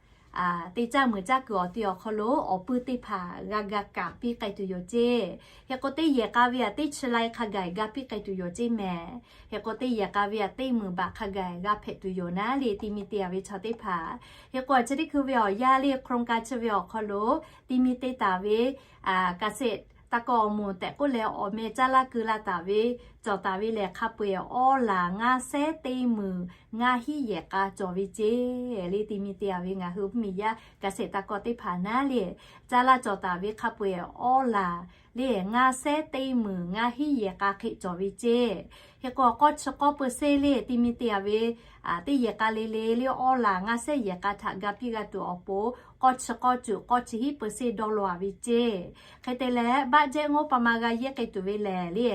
te caˇ meuꞈ caˇ kuiˬ awˬ ti awˬ hk'aw lo awˬ puiˇ teˇ hpaˍ g'a ga kaˍ piˇ k'ai tuˬ yoˬ ceˇ. Hk'e k'o teˇ yehˬ k'a ve aꞈ teˇ chi lai hk'a gaˬ ga piˇ k'ai tuˬ yoˬ ceˇ mehˍ. Hk'e k'o teˇ yehˬ k'a ve aꞈ teˇ meuꞈ baꞈ hk'a gaˬ g'a hpehꞈ tuˬ yoˬ naˉ le ti mi te a ve chaw teˇ hpaˍ. Hk'e k'o chi teˇ hkui ve awˬ yanˇ le โครงการ chi ve awˬ hk'aw lo ti mi te taˍ ve เกษตรกร awˬ moˍ tehꞈ k'oˆ leh awˬ meh caˇ laˇ keu la taˍ ve cawˬ taˍ ve lehˬ hk'a peu-eˬ awˇ laˬ ngaˇ sehˉ teˇ meunˍ ngaˇ hinˉ yehˬ k'a cawˬ ve ceˇ. Le ti mi te a ve ngaˬ hui mvuhˇmiˬ yaˇ เกษตรกร teˇ hpaˍ naˉ le caˇ laˇ cawˬ taˍ ve hk'a peu-eˬ awˇ laˬ le ngaˇ sehˉ teˇ meunˍ ngaˇ hinˉ yehˬ k'a hk'e cawˬ ve ceˇ. Hk'e k'o k'awˇ chi k'awˇ เปอร์เซ็นต์ le ti mi te a ve teˇ yehˬ k'a le le le awˇ laˬ ngaˇ sehˉ yehˬ k'a htaꞈ ga piˇ g'a tuˬ awˬ pon k'awˇ chi k'awˇ cuꞈ k'awˇ chi hiˉ เปอร์เซ็นต์ dawˇ law a ve ceˇ. Hk'e te leh บัดเจ็ต งบประมาณ g'a yehˇ k'ai tuˬ ve lehˬ le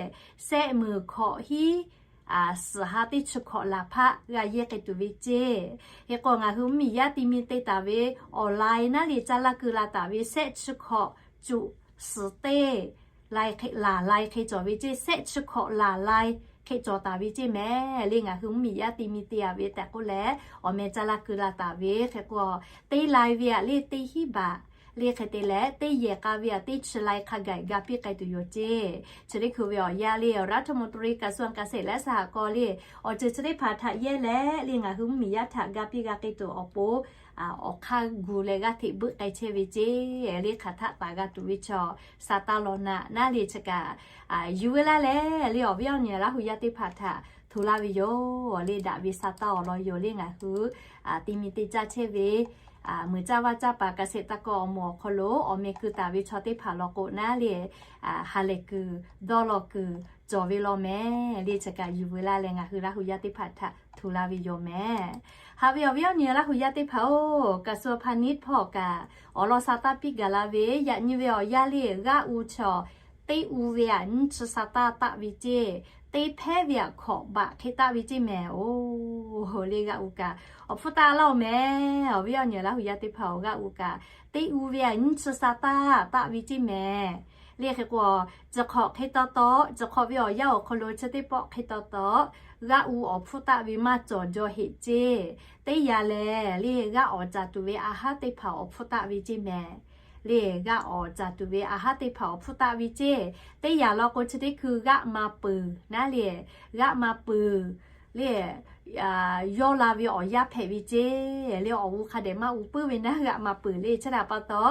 sehˆ meunˍ hkawꞈ hiˉ suhˍ ha teˇ chi hkawꞈ laˬ hpaˆ g'a yehˇ k'ai tuˬ ve ceˇ. Hk'e k'o ngaˬ hui mvuhˇmiˬ yaˇ ti mi te taˍ ve awˬ lai naˉ le caˇ laˇ keu la taˍ ve sehˆ chi hkawꞈ cuꞈ suhˍ teˇ laˬ lai hk'e cawˬ ve ceˇ, sehˆ chi hkawꞈ laˬ lai hk'e cawˬ taˍ ve ceˇ mehˍ le. Ngaˬ hui mvuhˇmiˬ yaˇ ti mi te a ve tehꞈ k'oˆ leh awˬ meh caˇ laˇ keu la taˍ ve hk'e k'o teˇ lai ve aꞈ le teˇ hinˉ baꞈ le hk'e te leh teˇ yehˬ k'a ve aꞈ teˇ chi lai hk'a gaˬ ga piˇ k'ai tuˬ yoˬ ceˇ. Chi teˇ hkui ve awˬ yanˇ le รัฐมนตรีกระทรวงเกษตรและสหกรณ์ le awˬ ceuˬ chi teˇ hpaˍ htaꞈ yehˇ leh le ngaˬ hui mvuhˇmiˬ yaˇ htaꞈ ga piˇ g'a k'ai tuˬ awˬ pon awˬ hk'aˇ gu leh g'aˇ hteꞈ beuˆ k'ai chehˇ ve ceˇ. Le hk'aˬ htaˆ taˍ g'a tuˬ ve chaw sa taˇ law naˆ naˉ le chi kaꞈ yuˬ veu laˇ leh le awˬ viˉ awˬ nyi Laˇ hu yaˇ teˇ hpaˍ htaꞈ hto laˇ ve yoˬ. Le daꞈ ve sa taˇ awˬ lawn yoˬ le ngaˬ hui ti mi te caˇ chehˇ ve meuꞈ caˇ vaˇ caˇ paˍ เกษตรกร awˬ moˍ awˬ hk'aw lo awˬ meh keu taˍ ve chaw teˇ hpaˍ law k'o naˉ le ha lehˬ kuiˬ dawˇ law kuiˬ cawˬ ve law mehˍ le chi kaꞈ yuˬ veu laˇ leh ngaˬ hui Laˇ hu yaˇ teˇ hpaˍ htaꞈ hto laˇ ve yoˬ mehˍ. Haꞈ ve awˬ viˉ awˬ nyi Laˇ hu yaˇ teˇ hpaˍ-oˬ, กระทรวงพาณิชย์ hpawˇ kaꞈ awˬ lawn sa taˇ piˇ gaˬ la ve yaꞈ nyi ve awˬ yanˇ le g'aˇ u chaw teˇ u ve aꞈ nyiˇ chi sa taˇ taˆ ve ceˇ, teˇ hpehˇ ve aꞈ hkawꞈ baꞈ hk'e taˆ ve ceˇ mehˍ-oˬ. Le g'aˇ u kaꞈ awˬ hpfuhˇ taˆ laˇ-oˬ mehˍ. Awˬ viˉ awˬ nyi Laˇ hu yaˇ teˇ hpaˍ-oˬ, g'aˇ u kaꞈ teˇ u ve aꞈ nyiˇ chi sa taˇ taˆ ve ceˇ mehˍ. Le hk'e k'o, chi hk'awꞈ hk'e taw taw, chi hk'awꞈ ve awˬ yanˇ awˬ hk'aw lo chi teˇ pawˆ hk'e taw taw, g'aˇ u awˬ hpfuhˇ taˆ ve maˇ cawˬ jaw heꞈ ceˇ. Teˇ yanˇ lehˬ le g'aˇ awˍ caˍ tuˬ ve a haˉ teˇ hpaˍ awˬ hpfuhˇ taˆ ve ceˇ mehˍ. Le g'aˇ awˍ caˍ tuˬ ve a haˉ teˇ hpaˍ awˬ hpfuhˇ taˆ ve ceˇ. Teˇ yanˇ law k'o chi teˇ hkui g'aˆ ma peuˬ naˉ le, g'aˆ ma peuˬ le yawˇ la ve awˬ yanˇ hpehꞈ ve ceˇ. Le awˬ g'uˇ hk'a dehꞈ maˇ u puiˉ ve naˉ g'aˆ ma peuˬ le chi htaꞈ pa taw,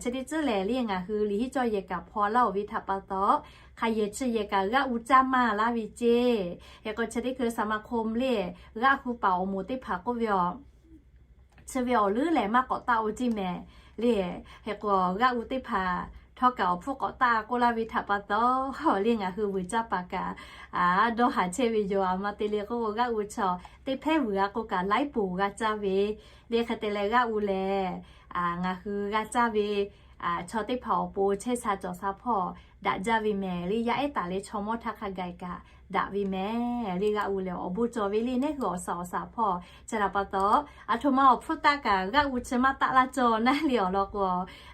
chi teˇ tcuhˉ lehˬ le ngaˬ hui liꞈ hiˉ cawˇ yehˬ kaꞈ hpaw laˇ-oˬ ve htaꞈ pa taw, hk'a yehˬ chi yehˬ kaꞈ g'aˇ u caˇ maˇ laˇ ve ceˇ. Hk'e k'o chi teˇ hkui สมาคม le g'aˇ hu paˍ awˬ moˍ teˇ hpaˍ k'oˆ ve aˬ, chi ve awˬ leuˉ lehˬ maˇ k'awꞈ taˆ-oˬ ceˇ mehˍ. Le hk'e k'o g'aˇ u teˇ hpaˍ htawˇ kaꞈ awˬ hpfuhˇ k'awꞈ taˆ k'oˆ laˇ ve htaꞈ pa taw, le ngaˬ hui vuiˬ caˇ paˍ kaꞈ dawˇ haˍ chehˇ ve yoˬ. Aˬ ma te le k'oˆ k'o g'aˇ u chaw teˇ hpehˇ vuiˬ g'a k'o kaꞈ laiˉ poˬ g'a caˇ ve, le hk'e te leh g'aˇ u lehˬ ngaˬ hui g'a caˇ ve chaw teˇ hpaˍ awˬ pon chehˇ sha cawˬ sha hpawˇ daꞈ jaˇ ve mehˍ le. Yaˇ ehˉ taˍ leh chaw mawˇ htaˇ hk'a gaˬ kaꞈ daꞈ ve mehˍ le. G'aˆ uiˍ lehˬ awˬ bon cawˬ ve le. Neˇ hui awˬ suhˍ awˬ suhˍ hpawˇ chi htaꞈ pa taw, aˬ htoꞈ ma awˬ hpfuhˇ taˆ kaꞈ g'aˆ uiˍ chi maˇ taˆ laˇ cawˇ naˉ le. Awˬ lawn k'o,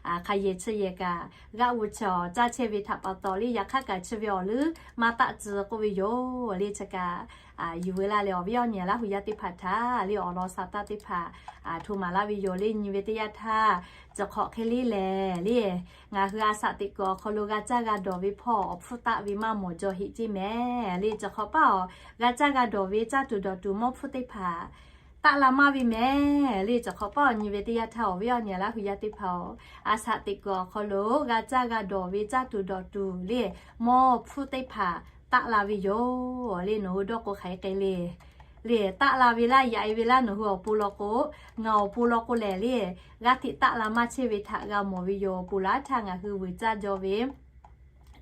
hk'a yehˬ chi yehˬ kaꞈ g'aˆ uiˍ chi awˬ caˇ chehˇ ve htaꞈ pa taw le. Yaꞈ hk'aˇ kaꞈ chi ve awˬ leuˉ maˇ taˆ tcuh k'oˆ ve yoˬ le. Chi kaꞈ yuˬ veu laˇ leh awˬ viˉ awˬ nyi Laˇ huˍ yaˇ teˇ hpaˍ htaꞈ le awˬ lawn sa taˇ teˇ hpaˍ hto maˍ laˇ ve yoˬ le. Nyi ve teˇ yanˇ htaˇ, chi hk'awꞈ hk'e le lehˬ le, ngaˬ hui a shaꞈ teꞈ kuiˬ awˬ hk'aw lo g'a caˇ g'a dawˬ ve hpawˇ awˬ hpfuhˇ taˆ ve maˇ mawˬ jaw heˆ ceˇ mehˍ le. Chi hk'awꞈ paˇ awˬ g'a caˇ g'a dawˬ ve caˇ tuˬ dawˬ tuˬ mawˇ hpfuhˇ teˇ hpaˍ taˆ la maˇ ve mehˍ le. Chi hk'awꞈ paˇ awˬ nyi ve teˇ yanˇ htaˇ awˬ viˉ awˬ nyi Laˇ huˍ yaˇ teˇ hpaˍ-oˬ, a shaꞈ teꞈ kuiˬ awˬ hk'aw lo g'a caˇ g'a dawˬ ve caˇ tuˬ dawˬ tuˬ le mawˇ hpfuhˇ teˇ hpaˍ taˆ la ve yoˬ le. Nawˬ hui dawˇ k'o hk'aˬ hk'e le le taˆ la ve laˇ yaꞈ e ve laˇ nawˬ hui awˬ pon law k'o, ngaˬ awˬ pon law k'o lehˬ le, g'aˇ hteꞈ taˆ la maˇ chehˇ ve htaꞈ g'a mawˬ ve yoˬ. Peuˬ laˇ htaˇ ngaˬ hui vuiˬ caˇ jaw ve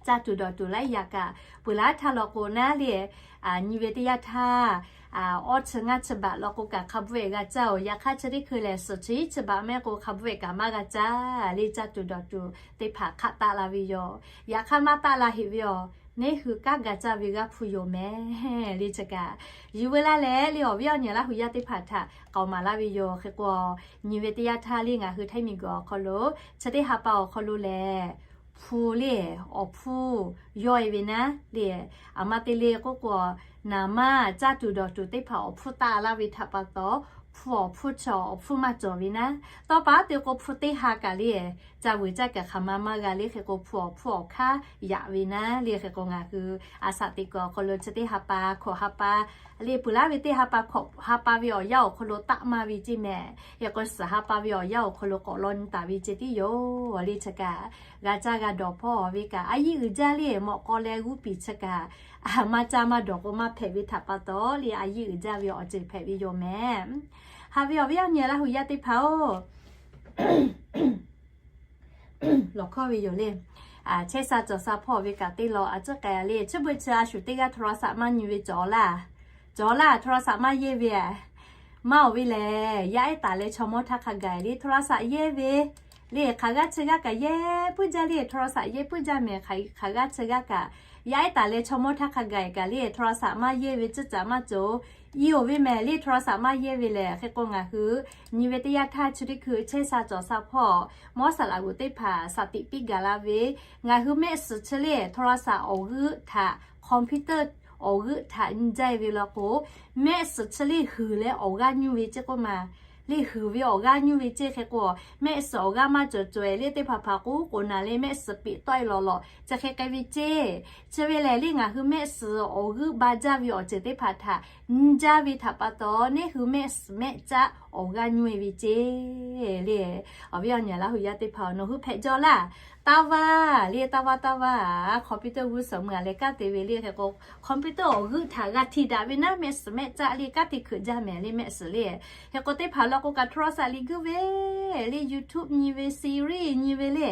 caˇ tuˬ dawˬ tuˬ laiˉ yaꞈ kaꞈ peuˬ laˇ htaˇ law k'o naˉ le, nyi ve teˇ yanˇ htaˇ awˇ chi ngaˇ chi baꞈ law k'o kaꞈ hk'a bvuhˆ-ehˍ g'a caˇ-oˬ. Yaꞈ hk'aˇ chi teˇ hkui lehˬ suhˍ chi iˉ chi baꞈ mehˆ k'o hk'a bvuhˆ-ehˍ kaꞈ maˇ g'a caˇ le. Caˇ tuˬ dawˬ tuˬ teˇ hpaˍ hk'aˆ taˆ la ve yoˬ. Yaꞈ hk'aˇ maˇ taˆ la heˆ ve yoˬ. Neˇ hui kanˉ ga caˇ ve g'aˇ hpu yoˬ mehˍ le. Chi kaꞈ yuˬ veu laˇ leh le awˬ viˉ awˬ nyi Laˇ huˍ yaˇ teˇ hpaˍ htaꞈ k'aoˍ maˍ laˇ ve yoˬ. Hk'e k'o, nyi ve teˇ yanˇ htaˇ le ngaˬ hui htaiˇ miˬ guiˬ awˬ hk'aw lo chi teˇ ha pa awˬ hk'aw lo lehˬ hpu le awˬ hpfuhˇ yawˇ e ve naˉ le, aˬ ma te le k'oˆ k'o, naˍ manˇ caˇ tuˬ dawˬ tuˬ teˇ hpaˍ awˬ hpfuhˇ taˆ laˇ ve htaꞈ pa taw, hpu awˬ hpfuhˇ chi awˬ hpfuhˇ maˇ cawˬ ve naˉ. Tawˇ pa te k'o hpu teˇ ha kaꞈ le ca vuiˬ caˇ kaꞈ hk'aˬ ma maˇ g'a le. Hk'e k'o hpu awˬ hpfuhˇ awˬ hk'aˇ yaꞈ ve naˉ le. Hk'e k'o ngaˬ hui a shaꞈ teꞈ kuiˬ awˬ hk'aw lo chi teˇ ha pa hkawꞈ ha pa le peuˬ laˇ ve teˇ ha pa hkawꞈ ha pa ve awˬ yanˇ awˬ hk'aw lo taˆ maˇ ve ceˇ mehˍ. Hk'e k'o suhˍ ha pa ve awˬ yanˇ awˬ hk'aw lo k'awꞈ law nyi taˍ ve ceˇ tiˉ yoˬ le. Chi kaꞈ g'a caˇ g'a dawˬ hpawˇ ve kaꞈ a yiˇ uiˍ jaˇ le. Mawꞈ k'aw leh g'uˇ piˍ chi kaꞈ maˇ caˇ maˇ dawˬ k'o maˇ hpehꞈ ve htaꞈ pa taw le a yiˇ uiˍ jaˇ ve awˬ ceuˬ hpehꞈ ve yoˬ mehˍ. Haꞈ ve awˬ viˉ awˬ nyi Laˇ huˍ yaˇ teˇ hpaˍ-oˬ, lawˬ hkawˇ ve yoˬ le. Chehˇ sha cawˬ sha hpawˇ ve kaꞈ teˇ law a ciˉ k'ai le. Chi beuꞈ chi a shuˍ teˇ g'aˇ โทรศัพท์ maˇ nyi ve cawˬ laˇ. Cawˬ laˇ โทรศัพท์ maˇ yehˇ ve a. Maˇ oˬ ve lehˬ yaˇ ehˉ taˍ leh chaw mawˇ htaˇ hk'a gaˬ le โทรศัพท์ yehˇ ve le. Hk'aˬ g'aˇ chi g'aˇ kaꞈ yehˇ puiˉ jaˇ le โทรศัพท์ yehˇ puiˉ jaˇ mehˍ. Hk'aˬ g'aˇ chi g'aˇ kaꞈ yaˇ ehˉ taˍ leh chaw mawˇ htaˇ hk'a gaˬ kaꞈ le โทรศัพท์ maˇ yehˇ ve ciˉ caꞈ maˇ cawˬ. I oˬ ve mehˍ le โทรศัพท์ maˇ yehˇ ve lehˬ. Hk'e k'o ngaˬ hui nyi ve teˇ yanˇ htaˇ chi teˇ hkui chehˇ sha cawˬ sha hpawˇ mawˇ saˍ laꞈ g'oˍ teˇ hpaˍ shaˍ tiꞈ piˇ gaˬ la ve, ngaˬ hui mehˆ suhˍ chi le โทรศัพท์ awˬ g'euˆ htaꞈ computer awˬ g'euˆ htaꞈ nyi jaˇ ve law k'o, mehˆ suhˍ chi le huiˍ leh awˬ g'aˇ nyuˇ ve ceˇ k'oˆ ma. Le huiˍ ve awˬ g'aˇ nyuˇ ve ceˇ. Hk'e k'o mehˆ suhˍ awˬ g'aˇ maˇ cawˬ cawˬ-e le teˇ hpaˍ hpaˍ k'oˆ k'oˍ naˍ le mehˆ suhˍ piꞈ tawˆ-e lawˬ lawˬ chi hk'e k'ai ve ceˇ. Chi ve lehˬ le ngaˬ hui mehˆ suhˍ awˬ g'euˆ ba jaˇ ve awˬ ceuˬ teˇ hpaˍ htaꞈ nyi jaˇ ve htaꞈ pa taw neˇ hui mehˆ suhˍ mehˆ caˆ awˬ g'aˇ nyuˇ-e ve ceˇ le. Awˬ viˉ awˬ nyi Laˇ huˍ yaˇ teˇ hpaˍ-oˬ, nawˬ hui hpehꞈ jaw laˇ. Taˇ vaˇ le taˇ vaˇ taˇ vaˇ computer g'uˇ suhˍ meuˇ a leh kanˉ te ve le. Hk'e k'o computer awˬ g'euˆ htaꞈ g'a htiˇ daꞈ ve naˉ mehˆ suhˍ mehˆ caˆ le kanˉ te hkeuꞈ jaˇ mehˍ le mehˆ suhˍ le. Hk'e k'o teˇ hpaˍ law k'o kaꞈ โทรศัพท์ liꞈ g'euˆ ve le YouTube nyi ve series nyi ve le.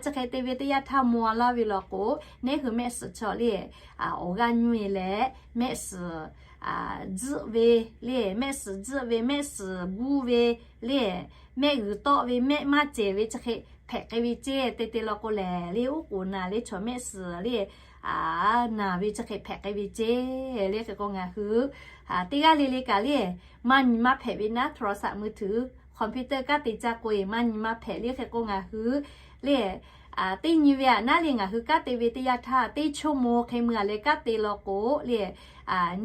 Chi hk'e te ve teˇ yanˇ htaˇ maw laˇ ve law k'o, neˇ hui mehˆ suhˍ chaw le awˬ g'aˇ nyuˇ-e leh mehˆ suhˍ tzuhˆ ve le, mehˆ suhˍ tzuhˆ ve, mehˆ suhˍ guˇ ve le, mehˆ g'uiˬ tawˆ ve, mehˆ maˇ cehˬ ve chi hk'e hpehꞈ k'ai ve ceˇ. Te te law k'o lehˬ le uˉ k'oˍ naˍ le chaw mehˆ suhˍ le naˍ ve chi hk'e hpehꞈ k'ai ve ceˇ le. Hk'e k'o ngaˬ hui teˇ g'aˇ le le kaꞈ le maˇ nyi maˇ hpehꞈ ve naˉ โทรศัพท์ มือถือ computer kanˉ te caˇ k'o-e maˇ nyi maˇ hpehꞈ le. Hk'e k'o ngaˬ hui le teˇ nyi ve aꞈ naˉ le ngaˬ hui kanˉ te ve teˇ yanˇ htaˇ teˇ ชั่วโมง hk'e meuˇ a leh kanˉ te law k'o le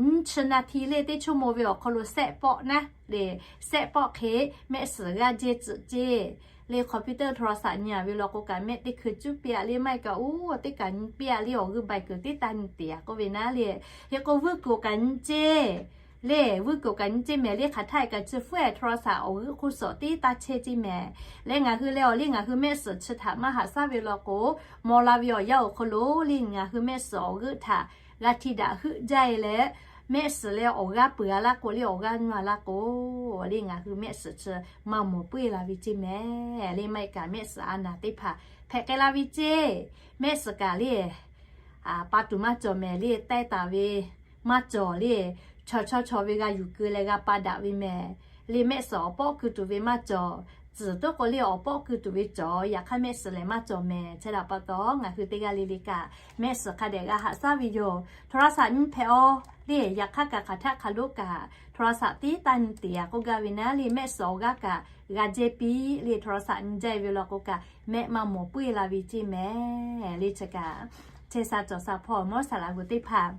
nyiˇ chi นาที le teˇ ชั่วโมง ve awˬ hk'aw lo sehˆ pawˆ naˉ le, sehˆ pawˆ hk'e mehˆ suhˍ g'aˇ jehˇ tcuhꞈ ceˇ. Le computer โทรศัพท์ nyi a ve law k'o kaꞈ mehˆ teˇ hkui cuˉ piˇ a le maˇ heˆ kaꞈ oˇ teˇ kaꞈ nyi piˇ a le awˬ g'euˆ bai kuiˬ teˇ taˇ nyi teˍ a k'oˆ ve naˉ le. Hk'e k'o vuiˇ kuiˬ kaꞈ nyi ceˇ le, vuiˇ kuiˬ kaꞈ nyi ceˇ mehˍ le hk'aˬ htaˇ kaꞈ chi fuˉ-ehˍ โทรศัพท์ awˬ g'euˆ hk'oˆ suhˍ teˇ taˇ chehˇ ceˇ mehˍ. Le ngaˬ hui leh awˬ le ngaˬ hui mehˆ suhˍ chi htaꞈ maˇ haꞈ shaˉ ve law k'o, maw la ve awˬ yanˇ awˬ hk'aw lo le ngaˬ hui mehˆ suhˍ awˬ g'euˆ htaꞈ g'a htiˇ daꞈ heuˆ jaˇ-e leh, mehˆ suhˍ leh awˬ g'aˇ peuˬ a laˇ k'o le awˬ g'aˇ nyi a laˇ k'o le ngaˬ hui mehˆ suhˍ chi maˇ mawˬ puiˉ la ve ceˇ mehˍ. Le maˇ heˆ kaꞈ mehˆ suhˍ a naˍ teˇ hpaˍ hpehꞈ k'ai la ve ceˇ. Mehˆ suhˍ kaꞈ le pa tuˬ maˇ cawˬ mehˍ le taiˇ taˍ ve maˇ cawˬ le, chaw chaw chaw ve g'a yuˬ keu leh g'a pa daꞈ ve mehˍ. Le mehˆ suhˍ awˬ pawˆ keu tuˬ ve maˇ cawˬ. suhˍ tuˉ k'o le awˬ pawˆ keu tuˬ ve cawˬ. Yaꞈ hk'aˇ mehˆ suhˍ lehˬ maˇ cawˬ mehˍ. Chi htaꞈ pa taw ngaˬ hui teˇ g'aˇ le le kaꞈ mehˆ suhˍ hk'a dehꞈ g'a haꞈ shaˉ ve yoˬ. โทรศัพท์ nyi hpehꞈ-aˬ le, yaꞈ hk'aˇ kaꞈ hk'aˬ htaˆ hk'a lonˉ kaꞈ โทรศัพท์ tiˉ taˇ nyi te-a k'oˆ gaˇ ve naˉ le, mehˆ suhˍ awˬ g'aˇ kaꞈ g'a jehˇ piˇ le, โทรศัพท์ nyi jaˇ ve law k'o kaꞈ mehˆ maˇ mawˬ puiˉ la ve ceˇ mehˍ le. Chi kaꞈ chehˇ sha cawˬ sha hpawˇ mawˇ saˍ laꞈ g'uˬ teˇ hpaˍ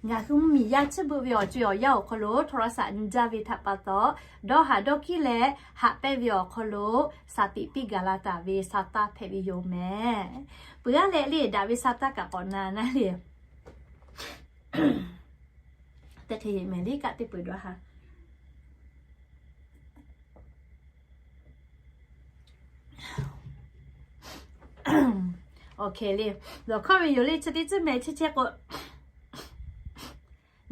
ngaˬ hui mvuhˇmiˬ yaˇ chiˇ beuꞈ ve awˬ co-e awˬ yanˇ awˬ hk'aw lo โทรศัพท์ nyi jaˇ ve htaꞈ pa taw, dawˇ haˍ dawˇ hkiˉ leh haꞈ pehnˇ ve awˬ hk'aw lo shaˍ tiꞈ piˇ gaˬ la taˍ ve sha taˇ hpehꞈ ve yoˬ mehˍ. Peuˬ g'aˇ leh le daꞈ ve sha taˇ kaꞈ k'awꞈ na naˉ le, teˇ hk'e mehˍ le kaꞈ teˇ peuˬ dawˇ haˍ awˬ hk'e le, lawˬ hkawˇ ve yoˬ le. Chi teˇ tcuhˉ mehˍ chi chehˇ k'o,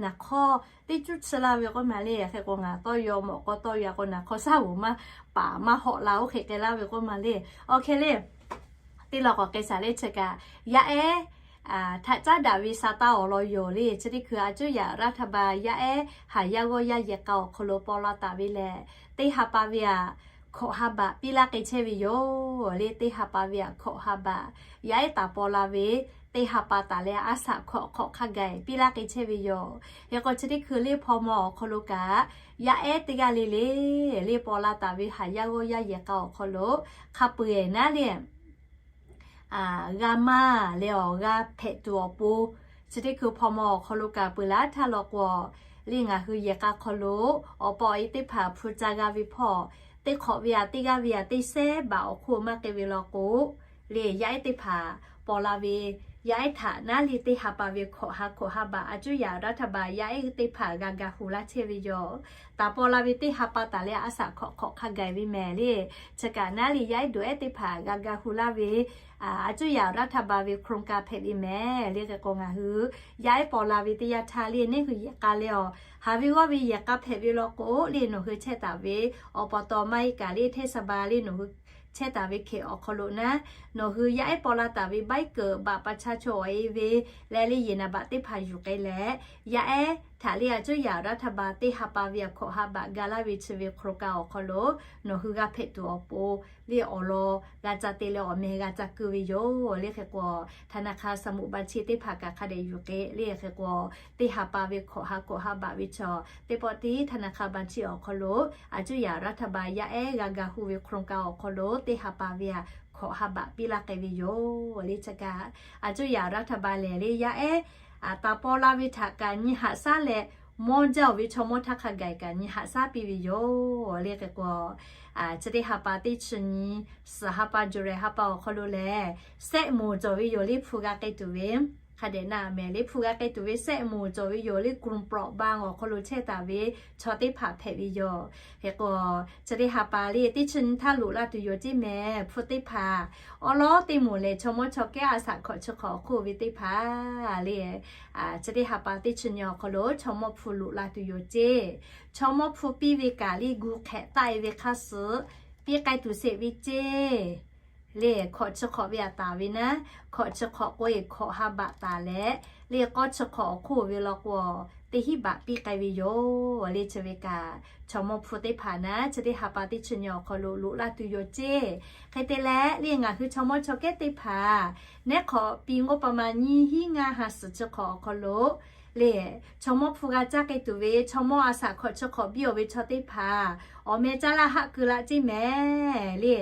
naˍ hk'awˇ teˇ cuˇ chi laˇ ve k'oˆ ma le. Hk'e k'o ngaˬ tawˇ yaw mawꞈ k'aw tawˇ yaw k'o naˍ hk'awˇ shaˉ g'oˍ maˇ paˍ maˇ hawꞈ la oˇ hk'e k'ai laˇ ve k'oˆ ma le. Awˬ hk'e le, teˇ law k'awꞈ k'ai shaˍ le. Chi kaꞈ yaˇ ehˉ htaꞈ caˉ daꞈ ve sha taˇ awˬ lawn yoˬ le. Chi teˇ hkui a cuˇ yaꞈ รัฐบาล yaˇ ehˉ haˍ yaˇ g'awˇ yaˇ yehˬ k'a awˬ hk'aw lo paw la taˍ ve lehˬ, teˇ ha pa ve aꞈ hkawꞈ ha baꞈ piˇ laˇ k'ai chehˇ ve yoˬ le. Teˇ ha pa ve aꞈ hkawꞈ ha baꞈ yaˇ ehˉ taˍ paw la ve teˇ ha pa taˍ leh a shaꞈ hkawꞈ hk'awꞈ hk'a gaˬ piˇ laˇ k'ai chehˇ ve yoˬ. Hk'e k'o chi teˇ hkui le hpaw maw awˬ hk'aw lo kaꞈ yaˇ ehˉ teˇ g'aˇ le le le paw la taˍ ve haˍ yaˇ g'awˇ yaˇ yehˬ k'a awˬ hk'aw lo hk'a peu-eˬ naˉ le g'a maˇ leh awˬ g'a hpehꞈ tuˬ awˬ pon, chi teˇ hkui hpaw maw awˬ hk'aw lo kaꞈ peuˬ laˇ htaˇ law k'o, le ngaˬ hui yehˬ k'a hk'aw lo awˬ pa awˬ e teˇ hpaˍ hpu ca g'a ve hpawˇ, teˇ hk'awꞈ ve aꞈ teˇ g'aˇ ve aꞈ teˇ sehˉ baꞈ awˬ hk'oˆ maˇ k'ai ve law k'o, le yaˇ ehˉ teˇ hpaˍ paw la ve yaˇ ehˉ htaꞈ naˉ le teˇ ha pa ve hkawꞈ ha hkawꞈ ha baꞈ a cuˇ yaꞈ รัฐบาล yaˇ ehˉ teˇ hpaˍ g'a ga hu laˇ chehˇ ve yoˬ. Taˍ paw la ve teˇ ha pa taˍ leh a shaꞈ hkawꞈ hk'awꞈ hk'a gaˬ ve mehˍ le. Chi kaꞈ naˉ le yaˇ ehˉ doꞈ ehˉ teˇ hpaˍ g'a ga hu laˇ ve a cuˇ yaꞈ รัฐบาล ve โครงการ hpehꞈ ve mehˍ le. Hk'e k'o ngaˬ hui yaˇ ehˉ paw la ve teˇ yanˇ htaˇ le neˇ hui yehˬ k'a leh awˬ haˍ ve g'awˇ ve yehˬ k'a hpehꞈ ve law k'o le nawˬ hui chehˇ taˍ ve awˬ pa taw maˇ heˆ kaꞈ le เทศบาล le nawˬ hui chehˇ taˍ ve hkeh awˬ hk'aw lo naˉ, nawˬ hui yaˇ ehˉ paw la taˍ ve ใบเกิด บัตรประชาชน awˬ e ve leh le yehˬ นามบัตร teˇ hpaˍ yuˬ k'ai leh, yaˇ ehˉ htaꞈ le a cuˇ yaꞈ รัฐบาล teˇ ha pa ve aꞈ hkawꞈ ha baꞈ ga laˇ ve chi ve โครงการ awˬ hk'aw lo nawˬ hui g'a hpehꞈ tuˬ awˬ pon le awˬ lawn g'a ca te leh awˬ meh g'a ca keu ve yoˬ le. Hk'e k'o ธนาคาร สมุดบัญชี teˇ hpaˍ kaꞈ hk'a dehꞈ yuˬ k'ai le. Hk'e k'o teˇ ha pa ve hkawꞈ ha hkawꞈ ha baꞈ ve chaw teˇ pawˆ tiˉ ธนาคาร บัญชี awˬ hk'aw lo a cuˇ yaꞈ รัฐบาล yaˇ ehˉ g'a ga hu ve โครงการ awˬ hk'aw lo teˇ ha pa ve aꞈ hkawꞈ ha baꞈ piˇ laˇ k'ai ve yoˬ le. Chi kaꞈ a cuˇ yaꞈ รัฐบาล lehˬ le yaˇ ehˉ taˍ paw la ve htaꞈ kaꞈ nyi haꞈ shaˉ leh, mawˇ jaˇ-oˬ ve chaw mawˇ htaˇ hk'a gaˬ kaꞈ nyi haꞈ shaˉ piˇ ve yoˬ le. Hk'e k'o chi teˇ ha pa teˇ chi nyi, suhˍ ha pa July ha pa awˬ hk'aw lo lehˬ, sehˆ moˍ cawˬ ve yoˬ le hpu g'a k'ai tuˬ ve. Hk'a dehꞈ na mehˍ le hpu g'a k'ai tuˬ ve sehˆ moˍ cawˬ ve yoˬ le กลุ่มเปราะบาง awˬ hk'aw lo chehˇ taˍ ve chaw teˇ hpaˍ hpehꞈ ve yoˬ. Hk'e k'o chi teˇ ha pa le teˇ chi nyi htaˇ loꞈ la tuˬ yoˬ ceˇ mehˍ. Hpu teˇ hpaˍ awˉ lawˉ teˇ moˍ lehˬ chaw mawˇ chaw kehˉ a shaꞈ hkawꞈ chi hk'awꞈ awˬ hk'oˆ ve teˇ hpaˍ le chi teˇ ha pa teˇ chi nyi awˬ hk'aw lo chaw mawˇ hpu loꞈ la tuˬ yoˬ ceˇ. Chaw mawˇ hpu piˇ ve kaꞈ le gu hk'ehꞈ taˆ e ve hk'a suhˍ piˇ k'ai tuˬ sheˍ ve ceˇ. Le hkawꞈ chi hk'awꞈ ve aꞈ taˍ ve naˉ, hkawꞈ chi hk'awꞈ k'o e hkawꞈ ha baꞈ taˍ leh, le k'awˇ chi hk'awꞈ awˬ hk'oˆ ve law k'o teˇ hinˉ baꞈ piˇ k'ai ve yoˬ le. Chi ve kaꞈ chaw mawˇ hpu teˇ hpaˍ naˉ chi teˇ ha pa teˇ chi nyi awˬ hk'aw lo loꞈ la tuˬ yoˬ ceˇ. Hk'e te leh le ngaˬ hui chaw mawˇ chaw kehˉ teˇ hpaˍ neˉ hk'awꞈ pi งบประมาณ nyiˇ hinˉ ngaˇ ha suhˍ chi hk'awꞈ awˬ hk'aw lo le chaw mawˇ hpu g'a caˇ k'ai tuˬ ve chaw mawˇ a shaꞈ hkawꞈ chi hk'awꞈ biˇ-oˬ ve chaw teˇ hpaˍ awˬ meh caˇ laˇ haˆ keu laˇ ceˇ mehˍ le.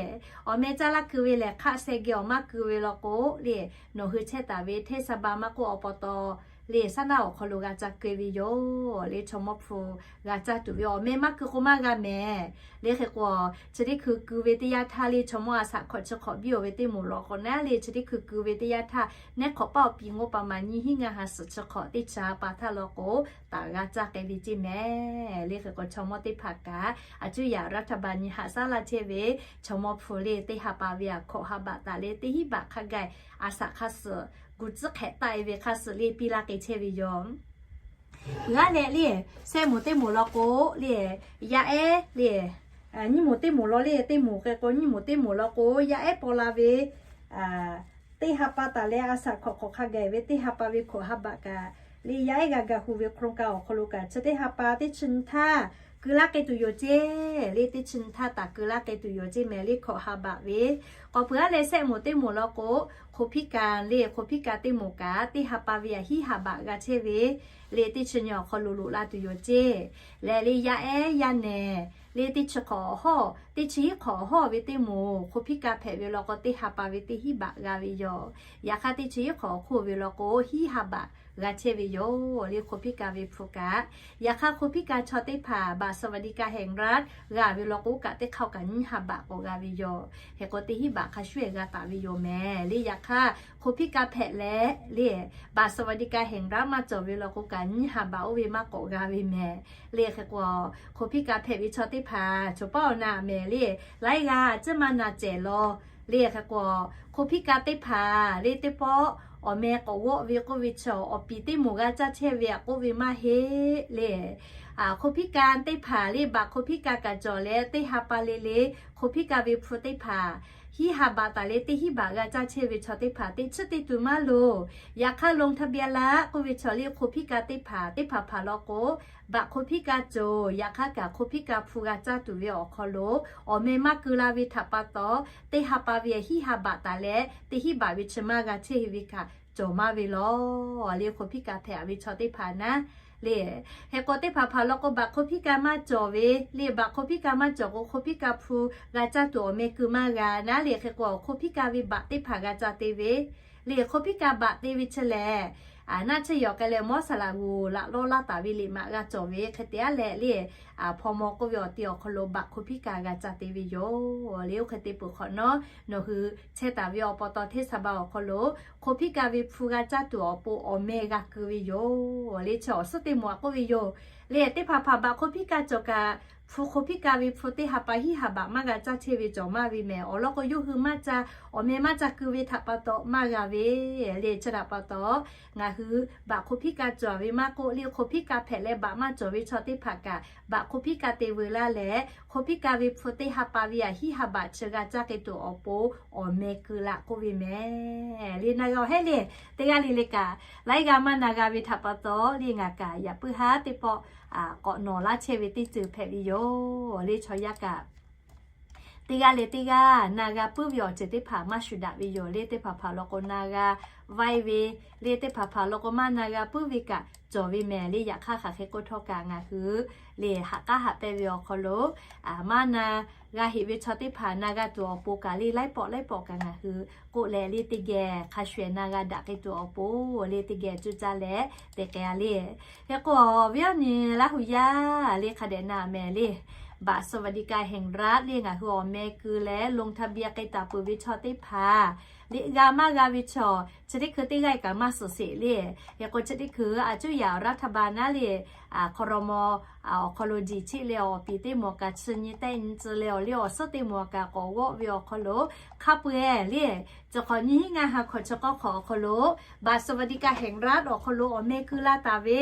Awˬ meh caˇ laˇ keu ve lehˬ hk'aˆ seh geh awˬ maˇ keu ve law k'o le, nawˬ hui chehˇ taˍ ve เทศบาล maˇ k'oˆ awˬ pa taw le saˉ naˇ awˬ hk'aw lo g'a ca keu ve yoˬ le. Chaw mawˇ hpu g'a caˇ tuˬ ve awˬ meh maˇ keu k'o maˇ g'a mehˍ le. Hk'e k'o chi teˇ hkui keu ve teˇ yanˇ htaˇ le chaw mawˇ a shaꞈ hkawꞈ chi hk'awꞈ biˇ-oˬ ve teˇ moˍ law k'o naˉ le chi teˇ hkui keu ve teˇ yanˇ htaˇ neˉ hk'awꞈ paˇ awˬ pi งบประมาณ nyiˇ hinˉ ngaˇ ha suhˍ chi hk'awꞈ teˇ chi ha pa htaˇ law k'o taˍ g'a caˇ k'ai ve ceˇ mehˍ le. Hk'e k'o chaw mawˇ teˇ hpaˍ kaꞈ a cuˇ yaꞈ รัฐบาล nyi haꞈ shaˉ laˇ chehˇ ve chaw mawˇ hpu le teˇ ha pa ve aꞈ hkawꞈ ha baꞈ taˍ leh teˇ hinˉ baꞈ hk'a gaˬ a shaꞈ hk'a suhˍ gu tcuhˉ hk'ehꞈ taˆ e ve hk'a suhˍ le piˇ laˇ k'ai chehˇ ve yoˬ. G'aˇ leh le sehˆ moˍ teˇ moˍ law k'o le yaˇ ehˉ le nyiˇ moˍ teˇ moˍ law le teˇ moˍ hk'e k'o nyiˇ moˍ teˇ moˍ law k'o yaˇ ehˉ paw la ve teˇ ha pa taˍ leh a shaꞈ hkawꞈ hk'awꞈ hk'a gaˬ ve teˇ ha pa ve hkawꞈ ha baꞈ kaꞈ Le yaˇ ehˉ g'a gaˬ hu ve โครงการ awˬ hk'aw lo kaꞈ chi teˇ ha pa teˇ chi nyi htaˇ keu laˇ k'ai tuˬ yoˬ ceˇ. Le teˇ chi nyi htaˇ taˍ keu laˇ k'ai tuˬ yoˬ ceˇ mehˍ le hkawꞈ ha baꞈ ve. K'awꞈ peuˬ aˉ leh sehˆ moˍ teˇ moˍ law k'o, โครงการ le โครงการ teˇ moˍ kaꞈ teˇ ha pa ve aꞈ hiˉ ha baꞈ g'a chehˇ ve le teˇ chi nyi awˬ hk'aw lo loꞈ la tuˬ yoˬ ceˇ. Lehˬ le yaˇ ehˉ yaˇ nehˬ le teˇ chi hk'awꞈ awˬ hawˉ teˇ chi hiˉ hk'awꞈ awˬ hawˉ ve teˇ moˍ โครงการ hpehꞈ ve law k'o, teˇ ha pa ve teˇ hiˉ baꞈ g'a ve yoˬ. Yaꞈ hk'aˇ teˇ chi hiˉ hk'awꞈ awˬ hk'oˆ ve law k'o, hiˉ ha baꞈ g'a chehˇ ve yoˬ le โครงการ ve hpu kaꞈ. Yaꞈ hk'aˇ โครงการ chaw teˇ hpaˍ บัตรสวัสดิการแห่งรัฐ g'a ve law k'o kaꞈ, teˇ hk'aˇ kaꞈ nyiˇ ha baꞈ k'awꞈ g'a ve yoˬ. Hk'e k'o teˇ hiˉ baꞈ hk'a shuˍ ehˉ g'a taˍ ve yoˬ mehˍ le. Yaꞈ hk'aˇ โครงการ hpehꞈ leh le บัตรสวัสดิการแห่งรัฐ maˇ cawˬ ve law k'o kaꞈ, nyiˇ ha baꞈ oˇ ve maˇ k'awꞈ g'a ve mehˍ le. Hk'e k'o โครงการ hpehꞈ ve chaw teˇ hpaˍ choˬ paˉ awˬ na mehˍ le, laiˉ g'aˇ a ciˉ maˇ na cehˬ law le. Hk'e k'o โครงการ teˇ hpaˍ le teˇ pawˆ awˬ meh k'awꞈ g'awˆ ve k'oˆ ve chaw awˬ piˍ teˇ moˍ g'a caˇ chehˇ ve aꞈ k'oˆ ve maˇ heˆ le. โครงการ teˇ hpaˍ le บัตร โครงการ kaꞈ cawˬ leh, teˇ ha pa le le โครงการ ve hpu teˇ hpaˍ hiˉ ha baꞈ taˍ leh teˇ hiˉ baꞈ g'a caˇ chehˇ ve chaw teˇ hpaˍ teˇ chiˉ teˇ tu maˇ loˬ. Yaꞈ hk'aˇ ลงทะเบียน laˇ k'oˆ ve chaw le โครงการ teˇ hpaˍ teˇ hpaˍ hpaˍ law k'o, บัตร โครงการ cawˬ. Yaꞈ hk'aˇ kaꞈ โครงการ hpu g'a caˇ tuˬ ve awˬ hk'aw lo awˬ meh maˇ keu la ve htaꞈ pa taw, teˇ ha pa ve hiˉ ha baꞈ taˍ leh teˇ hiˉ baꞈ ve chi maˇ g'a chehˇ ve kaꞈ cawˬ maˇ ve law le. โครงการ hpehꞈ ve chaw teˇ hpaˍ naˉ le. Hk'e k'o teˇ hpaˍ hpaˍ law k'o บัตร โครงการ maˇ cawˬ ve le, บัตร โครงการ maˇ cawˬ k'o โครงการ hpu g'a caˇ tuˬ awˬ meh keu maˇ g'a naˉ le. Hk'e k'o โครงการ ve บัตร teˇ hpaˍ g'a caˇ te ve le. โครงการ บัตร te ve chi lehˬ, naˆ tsuhˇ yawˬ k'ai leh mawˇ saˍ laꞈ g'uˬ laꞈ lawˇ laˇ taˍ ve liꞈ maꞈ g'a cawˬ ve hk'e te aˉ leh le, hpaw maw k'oˆ ve awˬ ti awˬ hk'aw lo บัตร โครงการ g'a caˇ te ve yoˬ le. Oˇ hk'e te peuˬ hk'awꞈ nawˉ, nawˬ hui chehˇ taˍ ve awˬ pa taw hteˇ saˍ ba awˬ hk'aw lo โครงการ ve hpu g'a caˇ tuˬ awˬ pon awˬ meh g'a keu ve yoˬ le. Chi awˬ suhˉ teˇ moˍ aꞈ k'oˆ ve yoˬ le. Teˇ hpaˍ hpaˍ บัตร โครงการ cawˬ kaꞈ, hpu โครงการ ve hpu teˇ ha pa hiˉ ha baꞈ maˇ g'a caˇ chehˇ ve cawˬ maˇ ve mehˍ. Awˬ lawn k'o yawˇ hui maˇ ca, awˬ meh maˇ ca keu ve htaꞈ pa taw maˇ g'a ve le. Chi htaꞈ pa taw ngaˬ hui บัตร โครงการ cawˬ ve maˇ k'oˆ le, โครงการ hpehꞈ leh บัตร maˇ cawˬ ve chaw teˇ hpaˍ kaꞈ บัตร โครงการ te veu laˇ leh, โครงการ ve hpu teˇ ha pa ve aꞈ hiˉ ha baꞈ chi g'a caˇ k'ai tuˬ awˬ pon awˬ meh keu laꞈ k'oˆ ve mehˍ le. Na g'a awˬ hehˉ le. Teˇ g'aˇ le le kaꞈ laiˉ g'aˇ maˇ na g'a ve htaꞈ pa taw le, ngaˬ kaꞈ yaꞈ puiˉ haˉ teˇ pawˆ k'awꞈ nawˬ laˇ chehˇ ve teˇ ceuˬ hpehꞈ ve yoˬ le. Chaw yaˇ kaꞈ teˇ g'aˇ le teˇ g'aˇ na g'a puiˉ ve awˬ ceuˬ teˇ hpaˍ maˇ shuˍ daꞈ ve yoˬ le. Teˇ hpaˍ hpaˍ law k'o na g'a vaiˇ ve le, teˇ hpaˍ hpaˍ law k'o maˇ na g'a puiˉ ve kaꞈ cawˬ ve mehˍ le. Yaꞈ hk'aˇ hk'aˬ hk'e k'oˆ htawˇ kaꞈ ngaˬ hui le haꞈ k'aˉ haꞈ pehnˇ ve awˬ hk'aw lo maˇ na g'a heꞈ ve chaw teˇ hpaˍ na g'a tuˬ awˬ pon kaꞈ le laiˉ pawˆ laiˉ pawˆ kaꞈ ngaˬ hui k'oˆ leh le teˇ geh hk'a shuˍ ehˍ na g'a daꞈ k'ai tuˬ awˬ pon le teˇ geh cuˇ caˇ leh te k'ai a le. Hk'e k'o, awˬ viˉ awˬ nyi Laˇ huˍ yaˇ le hk'a dehꞈ na mehˍ le, บัตรสวัสดิการแห่งรัฐ le ngaˬ hui awˬ meh keu leh ลงทะเบียน k'ai taˍ peuˬ ve chaw teˇ hpaˍ le g'a maˇ g'a ve chaw chi teˇ hkui teˇ g'aˇ kaꞈ maˇ suhˍ sheˍ le. Hk'e k'o chi teˇ hkui a cuˇ yaꞈ รัฐบาล naˉ le, ครม. awˬ hk'aw lo diˬ cheˆ leh awˬ piˍ teˇ moˍ kaꞈ chi nyi tehˆ nyi tcuh leh awˬ liˇ awˬ suhˉ teˇ moˍ kaꞈ k'awꞈ g'awˆ ve awˬ hk'aw lo hk'a peu-eˬ le, chi hk'awꞈ nyiˇ hinˉ ngaˇ ha hk'awꞈ chi k'awˇ hk'awꞈ awˬ hk'aw lo บัตรสวัสดิการแห่งรัฐ awˬ hk'aw lo awˬ meh keu la taˍ ve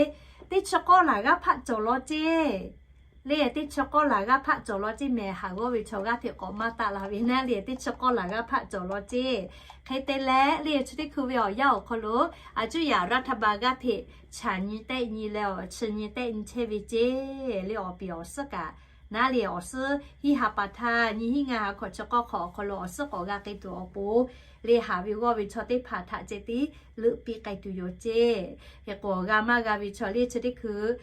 teˇ chi k'awˇ laˬ g'aˇ hpaˆ cawˬ law ceˇ le. Teˇ chi k'awˇ laˬ g'aˇ hpaˆ cawˬ law ceˇ mehˍ. Haˍ g'awˇ ve chaw g'aˇ hteꞈ k'awꞈ maˇ taˆ la ve naˉ le, teˇ chi k'awˇ laˬ g'aˇ hpaˆ cawˬ law ceˇ. Hk'e te leh le chi teˇ hkui ve awˬ yanˇ awˬ hk'aw lo a cuˇ yaꞈ รัฐบาล g'aˇ hteꞈ chaꞈ nyi tehˆ nyi leh awˬ chi nyi tehˆ nyi chehˇ ve ceˇ le. Awˬ piˍ awˬ suhˉ kaꞈ naˉ le awˬ suhˉ hiˉ ha pa htaˇ nyiˇ hinˉ ngaˇ ha hk'awꞈ chi k'awˇ hk'awꞈ awˬ hk'aw lo awˬ suhˉ k'awꞈ g'a k'ai tuˬ awˬ pon le haˍ ve g'awˇ ve chaw teˇ hpaˍ htaꞈ ceh tiˉ leuˆ piˇ k'ai tuˬ yoˬ ceˇ. Hk'e k'o g'a maˇ g'a ve chaw le chi teˇ hkui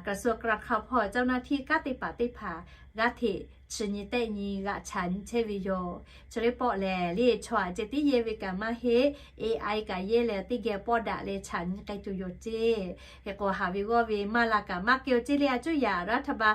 กระทรวงการคลัง hpawˇ เจ้าหน้าที่ kanˉ teˇ hpaˍ teˇ hpaˍ g'aˇ hteꞈ chi nyi tehˆ nyi g'aꞈ chaꞈ nyi chehˇ ve yoˬ. Chi teˇ pawˆ lehˬ le chaw aꞈ ceh tiˉ yehˇ ve kaꞈ maˇ heˆ, A I kaꞈ yehˇ leh teˇ geh pawˆ daꞈ leh chaꞈ nyi k'ai tuˬ yoˬ ceˇ. Hk'e k'o haˍ ve g'awˇ ve maˇ la kaꞈ maˇ keu ceˇ le. A cuˇ yaꞈ รัฐบาล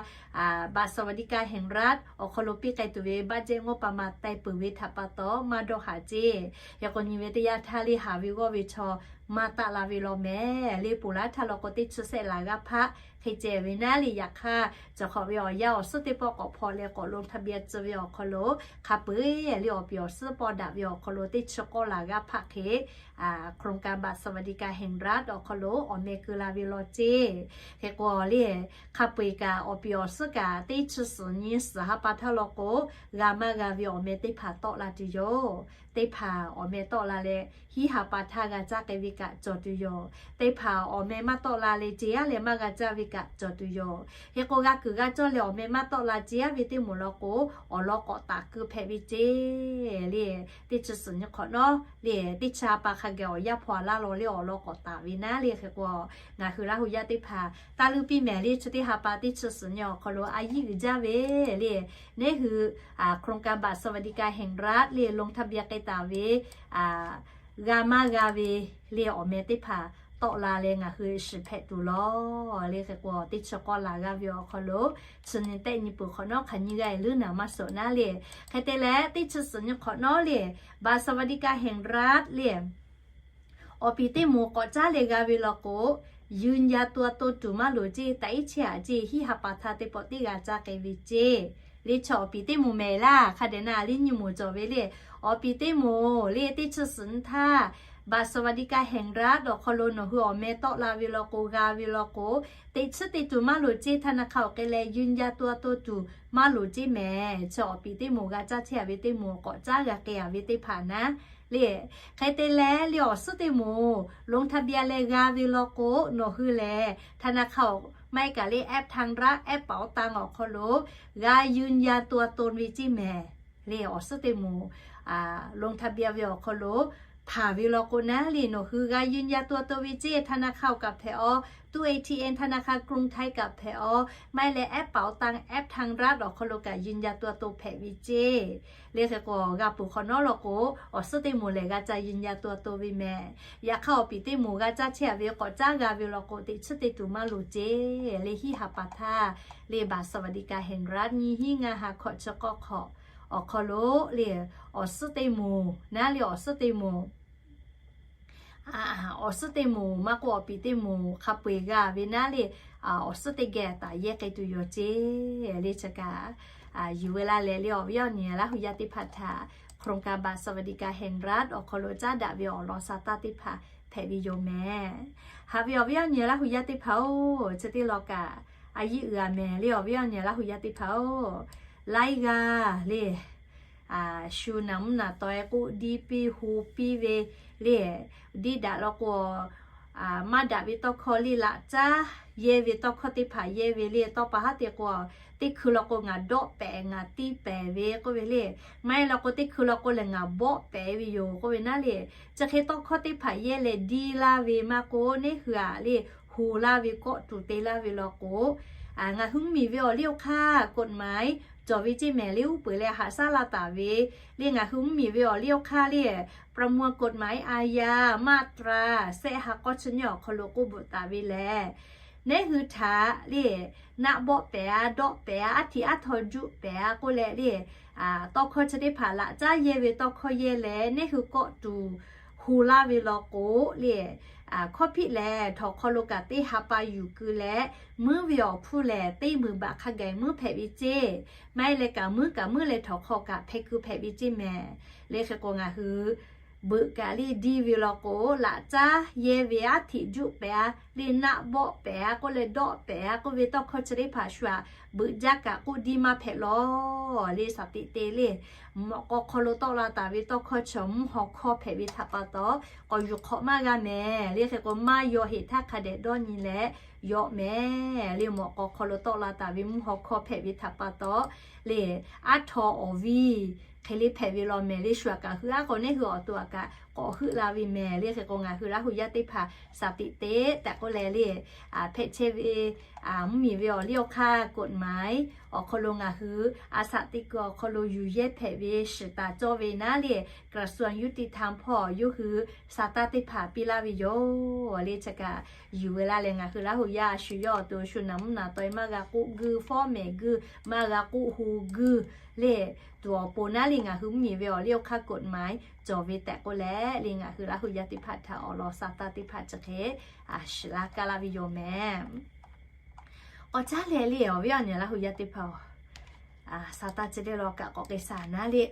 บัตรสวัสดิการแห่งรัฐ awˬ hk'aw lo piˇ k'ai tuˬ ve บัตร jehˇ ngawˇ pa ma teh peuˬ ve htaꞈ pa taw maˇ dawˇ haˍ ceˇ. Hk'e k'o nyi ve teˇ yanˇ htaˇ le haˍ ve g'awˇ ve chaw maˇ taˆ la ve law mehˍ le. Ponˬ laˇ htaˇ law k'o teˇ chi sehˆ laˬ g'aˇ hpaˆ hk'e ceh ve naˉ le. Yaꞈ hk'aˇ cawˬ hk'awꞈ ve awˬ yanˇ awˬ suhˉ teˇ pawˆ k'awꞈ hpaw leh k'awꞈ ลงทะเบียน tcuh ve awˬ hk'aw lo hk'a peu-eˬ le awˬ piˍ awˬ suhˉ pawˆ daꞈ ve awˬ hk'aw lo teˇ chi k'awˇ laˬ g'aˇ hpaˆ hk'e โครงการบัตรสวัสดิการแห่งรัฐ awˬ hk'aw lo awˬ meh keu la ve law ceˇ. Hk'e k'o le hk'a peu-eˬ kaꞈ awˬ piˍ awˬ suhˉ kaꞈ teˇ chi suhˍ nyi suhˍ ha pa htaˇ law k'o g'a maˇ g'a ve awˬ meh teˇ hpaˍ tawˆ la tuˬ yoˬ. Teˇ hpaˍ awˬ meh tawˆ la leh hiˉ ha pa htaˇ g'a caˇ k'ai ve kaꞈ cawˬ tuˬ yoˬ. Teˇ hpaˍ awˬ meh maˇ tawˆ la leh ce aˉ leh maˇ g'a caˇ ve kaꞈ cawˬ tuˬ yoˬ. Hk'e k'o g'a kuiˬ g'a cawˇ leh awˬ meh maˇ tawˆ la ce aˉ ve teˇ moˍ law k'o, awˬ lawn k'awꞈ taˍ keu hpehꞈ ve ce le. Teˇ chi suhˍ nyi hk'awꞈ nawˉ le, teˇ chi ha pa hk'a gaˬ awˬ yaˇ hpaw a laˇ law le awˬ lawn k'awꞈ taˍ ve naˉ le. Hk'e k'o ngaˬ hui Laˇ hu yaˇ teˇ hpaˍ taˇ luˇ piˇ mehˍ le, chi teˇ ha pa teˇ chi suhˍ nyi awˬ hk'aw lo a yiˇ uiˍ jaˇ ve le, neˉ hui โครงการบัตรสวัสดิการแห่งรัฐ le ลงทะเบียน k'ai taˍ ve g'a maˇ g'a ve le awˬ meh teˇ hpaˍ tawˆ la leh ngaˬ hui shiˍ hpehꞈ tuˬ lawˬ le. Hk'e k'o teˇ chi k'awˇ laˬ g'a ve awˬ hk'aw lo chi nyi tehˆ nyi peuˬ hk'awꞈ nawˉ hk'aˬ nyi g'a e leuˉ naˍ maˇ suhˍ naˉ le. Hk'e te leh teˇ chi suhˍ nyi hk'awꞈ nawˉ le บัตรสวัสดิการแห่งรัฐ le awˬ piˍ teˇ moˍ k'awꞈ caˉ leh g'a ve law k'o, ยืนยันตัวตน tuˬ maˇ loˍ ceˇ, taꞈ iˉ chehˇ aꞈ ceˇ, hiˉ ha pa htaˇ teˇ pawˆ teˇ g'a caˇ k'ai ve ceˇ le. Chi awˬ piˍ teˇ moˍ mehˍ laˇ. Hk'a dehꞈ na liˇ nyi moˍ cawˬ ve le. Awˬ piˍ teˇ moˍ le teˇ chi suhˍ nyi htaˇ บัตรสวัสดิการแห่งรัฐ awˬ hk'aw lo nawˬ hui awˬ meh tawˆ la ve law k'o, g'a ve law k'o, teꞈ chiˉ te tuˬ maˇ loˍ ceˇ, ธนาคาร awˬ hk'e leh ยืนยันตัวตน tuˬ maˇ loˍ ceˇ mehˍ. Chi awˬ piˍ teˇ moˍ g'a caˇ chehˇ a ve teˇ moˍ k'awꞈ caˉ g'a k'ai a ve teˇ hpaˍ naˉ le. Hk'e te leh le awˬ suhˉ teˇ moˍ ลงทะเบียน leh g'a ve law k'o, nawˬ hui lehˬ ธนาคาร maˇ heˆ kaꞈ le แอปธนาคาร แอปเป๋าตัง awˬ hk'aw lo g'a ยืนยันตัวตน ve ceˇ mehˍ le. Awˬ suhˉ teˇ moˍ ลงทะเบียน ve awˬ hk'aw lo hpanˍ ve law k'o naˉ le, nawˬ hui g'a ยืนยันตัวตน ve ceˇ, ธนาคาร kaꞈ hpehꞈ aw, ตู้ เอทีเอ็ม ธนาคารกรุงไทย kaꞈ hpehꞈ aw, maˇ heˆ leh แอปเป๋าตัง แอปธนาคาร awˬ hk'aw lo kaꞈ ยืนยันตัวตน hpehꞈ ve ceˇ le. Hk'e k'o g'a peuˬ hk'awꞈ nawˉ law k'o, awˬ suhˉ teˇ moˍ lehˬ g'a ca ยืนยันตัวตน ve mehˍ. Yaꞈ hk'aˇ awˬ piˍ teˇ moˍ g'a caˇ chehˇ a ve k'awꞈ caˉ g'a ve law k'o, teꞈ chiˉ te tuˬ maˇ loˍ ceˇ le. Hiˉ ha pa htaˇ le บัตรสวัสดิการแห่งรัฐ nyiˇ hinˉ ngaˇ ha hkawꞈ chi k'awˇ hk'awꞈ awˬ hk'aw lo le awˬ suhˉ teˇ moˍ naˉ le awˬ suhˉ teˇ moˍ awˬ suhˉ teˇ moˍ maˇ k'oˆ awˬ piˍ teˇ moˍ hk'a peu eˬ g'a ve naˉ le, awˬ suhˉ teˇ geh taˍ yehˇ k'ai tuˬ yoˬ ceˇ le. Chi kaꞈ yuˬ ve laˇ leh le awˬ viˉ awˬ nyi Laˇ hu yaˇ teˇ hpaˍ htaꞈ โครงการบัตรสวัสดิการแห่งรัฐ awˬ hk'aw lo caˉ daꞈ ve awˬ lawn sa taˇ teˇ hpaˍ hpehꞈ ve yoˬ mehˍ. Haꞈ ve awˬ viˉ awˬ nyi Laˇ hu yaˇ teˇ hpaˍ-oˬ, chi teˇ law kaꞈ a yiˇ uiˍ a mehˍ le awˬ viˉ awˬ nyi Laˇ hu yaˇ teˇ hpaˍ-oˬ. Laiˉ g'aˇ le shu naˍ mvuhˇ naˍ taw e k'oˆ diˇ piˇ hu piˇ ve le, diˇ daꞈ law k'o maˇ daꞈ ve tawˇ hkawˇ le laꞈ caˉ yehˇ ve tawˇ hkawˇ teˇ hpaˍ yehˇ ve le. Tawˇ pa haˉ te k'o, teˇ hkui law k'o ngaˬ dawˆ pehˍ ngaˬ tiˇ pehˍ ve k'oˆ ve le. Maˇ heˆ law k'o teˇ hkui law k'o lehˬ ngaˬ bawˆ pehˍ ve yoˬ k'oˆ ve naˉ le. Chi hk'e tawˇ hkawˇ teˇ hpaˍ yehˇ leh diˇ laˇ ve maˇ k'oˆ, neˉ hui aꞈ le hu laˇ ve kawˆ tuˬ te laˇ ve law k'o, ngaˬ hui mvuhˇmiˬ ve awˬ liˇ awˬ hk'aˇ กฎหมาย cawˬ ve ceˇ mehˍ le. Uˉ peunˍ leh haꞈ shaˉ laˇ taˍ ve le ngaˬ hui mvuhˇmiˬ ve awˬ liˇ awˬ hk'aˇ le ประมวลกฎหมายอาญา มาตรา sehˆ ha k'awˇ chi nyiˇ awˬ hk'aw lo k'oˆ bvuhꞈ taˍ ve lehˬ, neˉ hui htaꞈ le naˆ bawˆ pehˍ a, dawˆ pehˍ a, aˉ htiꞈ aˉ htaw juˆ pehˍ a k'oˆ leh le, tawˇ hkawˇ chi teˇ hpaˍ laꞈ caˉ yehˇ ve tawˇ hkawˇ yehˇ leh neˉ hui kawˆ tuˬ hu laˇ ve law k'o le, hkawˇ hpiˆ lehˬ htawnˍ hk'aw lo kaꞈ teˇ ha pa yuˬ keu leh, muiˉ ve awˬ hpfuhˇ lehˬ teˇ meunˍ baꞈ hk'a gaˬ muiˉ hpehꞈ ve ceˇ. Maˇ heˆ leh kaꞈ muiˉ kaꞈ muiˉ leh htawnˍ hk'aw kaꞈ hpeh keu hpehꞈ ve ceˇ mehˍ le. Hk'e k'o ngaˬ hui beuꞈ kaꞈ le diˇ ve law k'o, laꞈ caˉ yehˇ ve aˉ htiꞈ juˆ pehˍ a, le naˆ bawˆ pehˍ a k'oˆ leh dawˆ pehˍ a k'oˆ ve tawˇ hkawˇ chi teˇ hpaˍ shu aꞈ beuꞈ jaˇ kaꞈ k'oˆ diˇ maˇ hpehꞈ lawˬ le. Shaˍ tiꞈ te le mawꞈ k'aw hk'aw lo tawˆ la taˍ ve tawˇ hkawˇ chi mvuhˇ haw hkawˇ hpehꞈ ve htaꞈ pa taw, k'awꞈ yuˬ hk'awꞈ maˇ g'a mehˍ le. Hk'e k'o maˇ yaw heꞈ htaˇ hk'a dehꞈ dawˇ nyi leh yaw mehˍ le. Mawꞈ k'aw hk'aw lo tawˆ la taˍ ve mvuhˇ haw hkawˇ hpehꞈ ve htaꞈ pa taw le, aˉ htaw awˬ viˇ hk'e le hpehꞈ ve law mehˍ le. Shu aꞈ kaꞈ heuˆ aˉ k'o neˉ hui awˬ to aꞈ kaꞈ k'awꞈ heuˆ la ve mehˍ le. Hk'e k'o ngaˬ hui Laˇ hu yaˇ teˇ hpaˍ shaˍ tiꞈ te tehꞈ k'oˆ leh le, hpehꞈ chehˇ ve mvuhˇmiˬ ve awˬ liˇ awˬ hk'aˇ กฎหมาย awˬ hk'aw lo ngaˬ hui a shaꞈ teꞈ kuiˬ awˬ hk'aw lo yuˬ yehˇ hpehꞈ ve shiˍ taˍ cawˇ ve naˉ le, กระทรวงยุติธรรม hpawˇ yawˇ hui sa taˇ teˇ hpaˍ piˇ laˇ ve yoˬ le. Chi kaꞈ yuˬ ve laˇ leh ngaˬ hui Laˇ hu yaˇ shu yawˇ awˬ to shu naˍ mvuhˇ naˍ taw e maˇ g'a k'oˆ guiˇ, fawˉ mehˍ guiˇ, maˇ g'a k'oˆ hu guiˇ le, tuˬ awˬ pon naˉ le ngaˬ hui mvuhˇmiˬ ve awˬ liˇ awˬ hk'aˇ กฎหมาย cawˬ ve tehꞈ k'oˆ leh le ngaˬ hui Laˇ hu yaˇ teˇ hpaˍ htaꞈ awˬ lawn sa taˇ teˇ hpaˍ chi hk'e shiˍ laˇ kaˇ laˇ ve yoˬ mehˍ. K'awꞈ caˉ leh le awˬ viˉ awˬ nyi Laˇ hu yaˇ teˇ hpaˍ-oˬ, sa taˇ chi teˇ law kaꞈ k'awꞈ k'ai shaˍ naˉ le.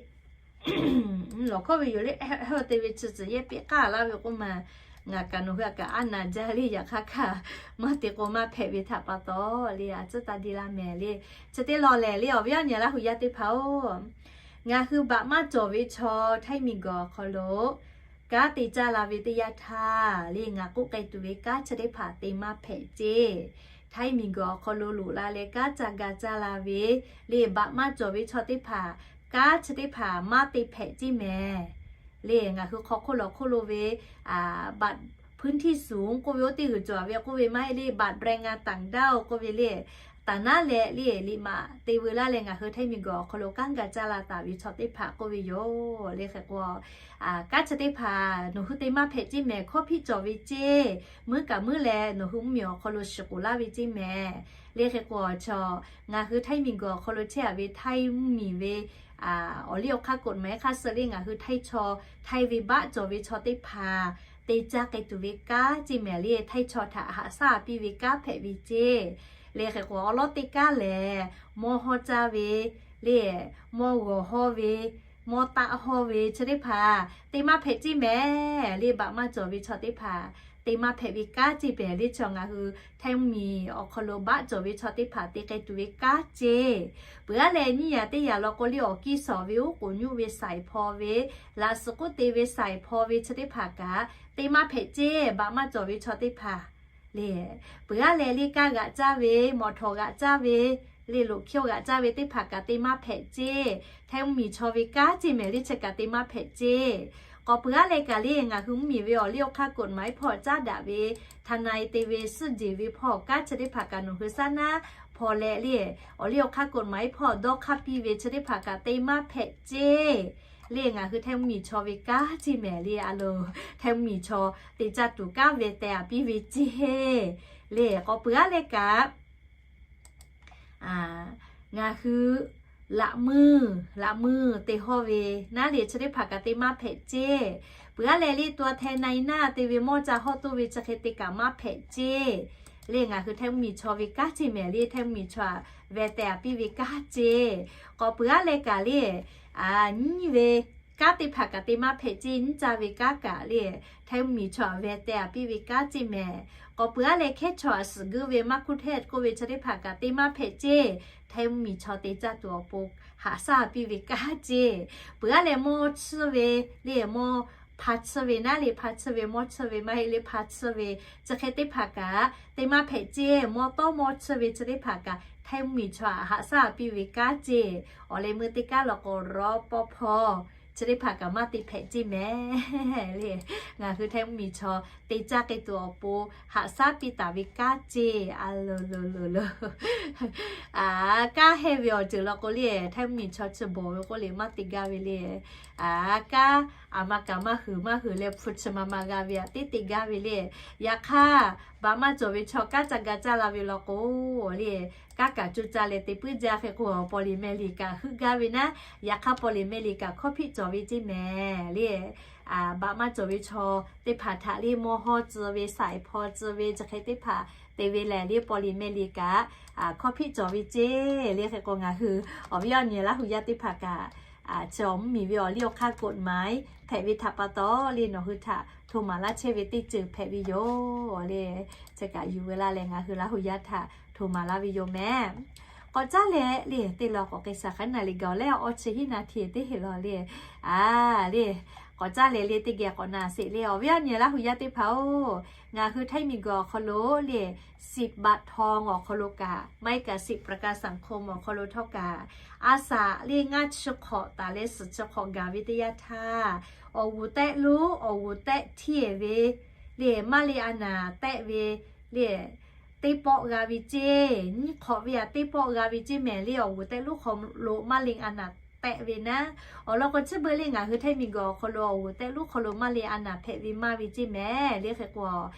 Lawˬ hkawˇ ve yoˬ le, heh te ve chi tcuhˍ yehˇ piˇ k'aˇ laˇ ve k'oˆ ma, ngaˬ kaꞈ nawˬ hui aꞈ kaꞈ aˉ naˍ jaˇ le. Yaꞈ hk'aˇ hkaˇ maˇ te k'o maˇ hpehꞈ ve htaꞈ pa taw le, a tcuhˉ taˇ deˇ laˇ mehˍ le. Chi teˇ law lehˬ le awˬ viˉ awˬ nyi Laˇ hu yaˇ teˇ hpaˍ-oˬ, ngaˬ hui baꞈ maˇ cawˬ ve chaw htaiˇ miˬguiˬ awˬ hk'aw lo kanˉ te caˇ la ve teˇ yanˇ htaˇ, le ngaˬ k'oˆ k'ai tuˬ ve kanˉ chi teˇ hpaˍ te maˇ hpehꞈ ceˇ. Htaiˇ miˬguiˬ awˬ hk'aw lo loꞈ la leh kanˉ ca ga caˇ la ve, le baꞈ maˇ cawˬ ve chaw teˇ hpaˍ, kanˉ chi teˇ hpaˍ maˇ te hpehꞈ ceˇ mehˍ. Le ngaˬ hui hk'aw hk'oˆ lawˬ hk'oˆ lo ve บัตรพื้นที่สูง k'oˆ ve oˇ teˇ g'uiˬ cawˬ ve k'oˆ ve maˇ heˆ le, บัตรแรงงานต่างด้าว k'oˆ ve le, taˍ naˉ leh le liꞈ maꞈ te veu laˇ leh ngaˬ hui Htaiˇ miˬguiˬ awˬ hk'aw lo kanˉ ga caˇ la taˍ ve chaw teˇ hpaˍ k'oˆ ve yoˬ. Le hk'e k'o, kanˉ chi teˇ hpaˍ nawˬ hui te maˇ hpehꞈ ceˇ mehˍ, hkawˇ hpiˆ cawˬ ve ceˇ, muiˉ kaꞈ muiˉ leh nawˬ hui mvuhˇmiˬ awˬ hk'aw lo shiˍ k'oˍ laˇ ve ceˇ mehˍ. Le hk'e k'o, chaw ngaˬ hui Htaiˇ miˬguiˬ awˬ hk'aw lo chehˇ a ve Htaiˇ mvuhˇmiˬ ve awˬ liˇ awˬ hk'aˇ กฎหมาย hk'aˇ suh le ngaˬ hui Htaiˇ chaw, Htaiˇ ve baˆ cawˬ ve chaw teˇ hpaˍ te caˇ k'ai tuˬ ve kanˉ ceˇ mehˍ. Le Htaiˇ chaw htaꞈ haꞈ shaˉ piˇ ve kanˉ hpehꞈ ve ceˇ. Le hk'e k'o, awˉ lawˉ teˇ kanˉ lehˬ, mawˇ hawˇ caˇ ve, le mawˇ g'awˬ hawˇ ve, mawˇ taˆ hawˇ ve chi teˇ hpaˍ te maˇ hpehꞈ ceˇ mehˍ. Le baꞈ maˇ cawˬ ve chaw teˇ hpaˍ te maˇ hpehꞈ ve kanˉ ceˇ mehˍ. Le chaw ngaˬ hui Htaiˇ mvuhˇmiˬ awˬ hk'aw lo baˆ cawˬ ve chaw teˇ hpaˍ te k'ai tuˬ ve kanˉ ceˇ. Peuˬ aˉ leh nyiˇ yaꞈ teˇ yaꞈ law k'o le awˬ kiˇ shawˍ ve oˉ k'oˍ nyuˆ ve saiˍ hpaw ve, laꞈ suhˍ k'oˆ te ve saiˍ hpaw ve chi teˇ hpaˍ kaꞈ te maˇ hpehꞈ ceˇ, baꞈ maˇ cawˬ ve chaw teˇ hpaˍ le. Peuˬ aˉ leh le kaˇ g'aꞈ caˇ ve, mawꞈ htawˍ g'aꞈ caˇ ve, le loꞈ hkiˇ g'aꞈ caˇ ve teˇ hpaˍ kaꞈ te maˇ hpehꞈ ceˇ. Htaiˇ mvuhˇmiˬ chaw ve kanˉ ceˇ mehˍ. Le chi kaꞈ te maˇ hpehꞈ ceˇ. K'awꞈ peuˬ aˉ leh kaꞈ le ngaˬ hui mvuhˇmiˬ ve awˬ liˇ awˬ hk'aˇ กฎหมาย hpawˇ caˉ daꞈ ve, ทนาย te ve, suhˆ jeˬ ve hpawˇ kanˉ chi teˇ hpaˍ kaꞈ nawˬ hui shaˉ naˉ hpaw leh le, awˬ liˇ awˬ hk'aˇ กฎหมาย hpawˇ dawˇ hk'aˇ piˇ ve chi teˇ hpaˍ kaꞈ te maˇ hpehꞈ ceˇ. Le ngaˬ hui Htaiˇ mvuhˇmiˬ chaw ve kanˉ ceˇ mehˍ. Le a lo, Htaiˇ mvuhˇmiˬ chaw te caˇ tuˬ kanˉ ve teh a piˇ ve ceˇ. Le k'awꞈ peuˬ aˉ leh kaꞈ ngaˬ hui laꞈ meuˇ, laꞈ meuˇ te hawˇ ve naˉ le chi teˇ hpaˍ kaꞈ te maˇ hpehꞈ ceˇ. Peuˬ aˉ leh le ตัวแทนนายหน้า te ve mawˇ ca hawˇ toˇ ve chi hk'e te kaꞈ maˇ hpehꞈ ceˇ. Le ngaˬ hui Htaiˇ mvuhˇmiˬ chaw ve kanˉ ceˇ mehˍ. Le Htaiˇ mvuhˇmiˬ chaw a ve teh a piˇ ve kanˉ ceˇ. K'awꞈ peuˬ aˉ leh kaꞈ le, nyiˇ ve kanˉ teˇ hpaˍ kaꞈ te maˇ hpehꞈ ceˇ. Nyiˇ ca ve kanˉ kaꞈ le Htaiˇ mvuhˇmiˬ chaw a ve teh a piˇ ve kanˉ ceˇ mehˍ. K'awꞈ peuˬ aˉ leh hkehˉ chaw a suhˍ guiˇ ve maˇ hkuˇ htehˇ k'oˆ ve chi teˇ hpaˍ kaꞈ te maˇ hpehꞈ ceˇ. Htaiˇ mvuhˇmiˬ chaw te caˇ tuˬ awˬ pon haꞈ shaˉ piˇ ve kanˉ ceˇ. Peuˬ aˉ leh mawˇ chiˇ ve le, mawˇ hpa chiˇ ve naˉ le, hpa chiˇ ve mawˇ chiˇ ve maˇ heˆ le, hpa chiˇ ve chi hk'e teˇ hpaˍ kaꞈ te maˇ hpehꞈ ceˇ. Mawˇ tawˉ mawˇ chiˇ ve chi teˇ hpaˍ kaꞈ Htaiˇ mvuhˇmiˬ chaw a haꞈ shaˉ piˇ ve kanˉ ceˇ. Awˬ leh meuˇ teˇ kanˉ law k'o รปภ. Chi teˇ hpaˍ kaꞈ maˇ te hpehꞈ ceˇ mehˍ. Le ngaˬ hui Htaiˇ mvuhˇmiˬ chaw te caˇ k'ai tuˬ awˬ pon haꞈ shaˉ piˇ taˍ ve kanˉ ceˇ. A lo lo lo lo. Kanˉ hehˇ ve awˬ ceuˬ law k'o le Htaiˇ mvuhˇmiˬ chaw chi bawˬ ve k'oˆ le maˇ te gaˇ ve le. Kanˉ a ma kaꞈ maˇ huiˍ maˇ huiˍ leh hpu chi ma ma g'a ve aꞈ teˇ te gaˇ ve le. Yaꞈ hk'aˇ, baꞈ maˇ cawˬ ve chaw kanˉ ca ga caˇ la ve law k'o le, kanˉ kaꞈ co ca leh te puiˉ jaˇ. Hk'e k'o, pawˬ liꞈ meh liꞈ kaꞈ heuˆ gaˇ ve naˉ, yaꞈ hk'aˇ pawˬ liꞈ meh liꞈ kaꞈ hkawˇ hpiˆ cawˬ ve ceˇ mehˍ le. Baꞈ maˇ cawˬ ve chaw teˇ hpaˍ htaꞈ le mawˇ hawˇ tcuh ve, saiˍ hpaw tcuh ve, chi hk'e teˇ hpaˍ te ve lehˬ le pawˬ liꞈ meh liꞈ kaꞈ hkawˇ hpiˆ cawˬ ve ceˇ. Le hk'e k'o ngaˬ hui awˬ viˉ awˬ nyi Laˇ hu yaˇ teˇ hpaˍ kaꞈ chi awˬ mvuhˇmiˬ ve awˬ liˇ awˬ hk'aˇ กฎหมาย hpehꞈ ve htaꞈ pa taw le nawˬ hui htaꞈ hto maˍ laˇ chehˇ ve teˇ ceuˬ hpehꞈ ve yoˬ le. Chi kaꞈ yuˬ ve laˇ leh ngaˬ hui Laˇ hu yaˇ htaꞈ hto maˍ laˇ ve yoˬ mehˍ. K'awꞈ caˉ leh le teˇ law k'awꞈ k'ai shaˍ hk'aˉ naˍ le gaˬ leh awˇ chi hiˉ naˍ htiꞈ teˇ heˆ law le. A le, k'awꞈ caˉ leh le teˇ geh k'awꞈ naˍ sheˍ le awˬ viˉ awˬ nyi Laˇ hu yaˇ teˇ hpaˍ-oˬ, ngaˬ hui Htaiˇ miˬguiˬ awˬ hk'aw lo le สิทธิ์บัตรทอง awˬ hk'aw lo kaꞈ maˇ heˆ kaꞈ สิทธิ์ประกันสังคม awˬ hk'aw lo htawˇ kaꞈ a shaꞈ le ngaˇ chi hk'awꞈ taˍ leh suhˍ chi hk'awꞈ gaˬ ve teˇ yanˇ htaˇ, awˬ g'uˬ tehˆ lonˉ awˬ g'uˬ tehˆ htiˇ ve le maˇ le a naˍ tehˆ ve le teˇ pawˆ g'a ve ceˇ. Nyiˇ hk'awꞈ ve aꞈ teˇ pawˆ g'a ve ceˇ mehˍ le awˬ g'uˬ tehˆ lonˉ hk'aw lo maˇ le a naˍ tehˆ ve naˉ. Awˬ lawn k'o chi beuꞈ le ngaˬ hui Htaiˇ miˬguiˬ awˬ hk'aw lo awˬ g'uˬ tehˆ lonˉ hk'aw lo maˇ le a naˍ hpehꞈ ve maˇ ve ceˇ mehˍ. Le hk'e k'o,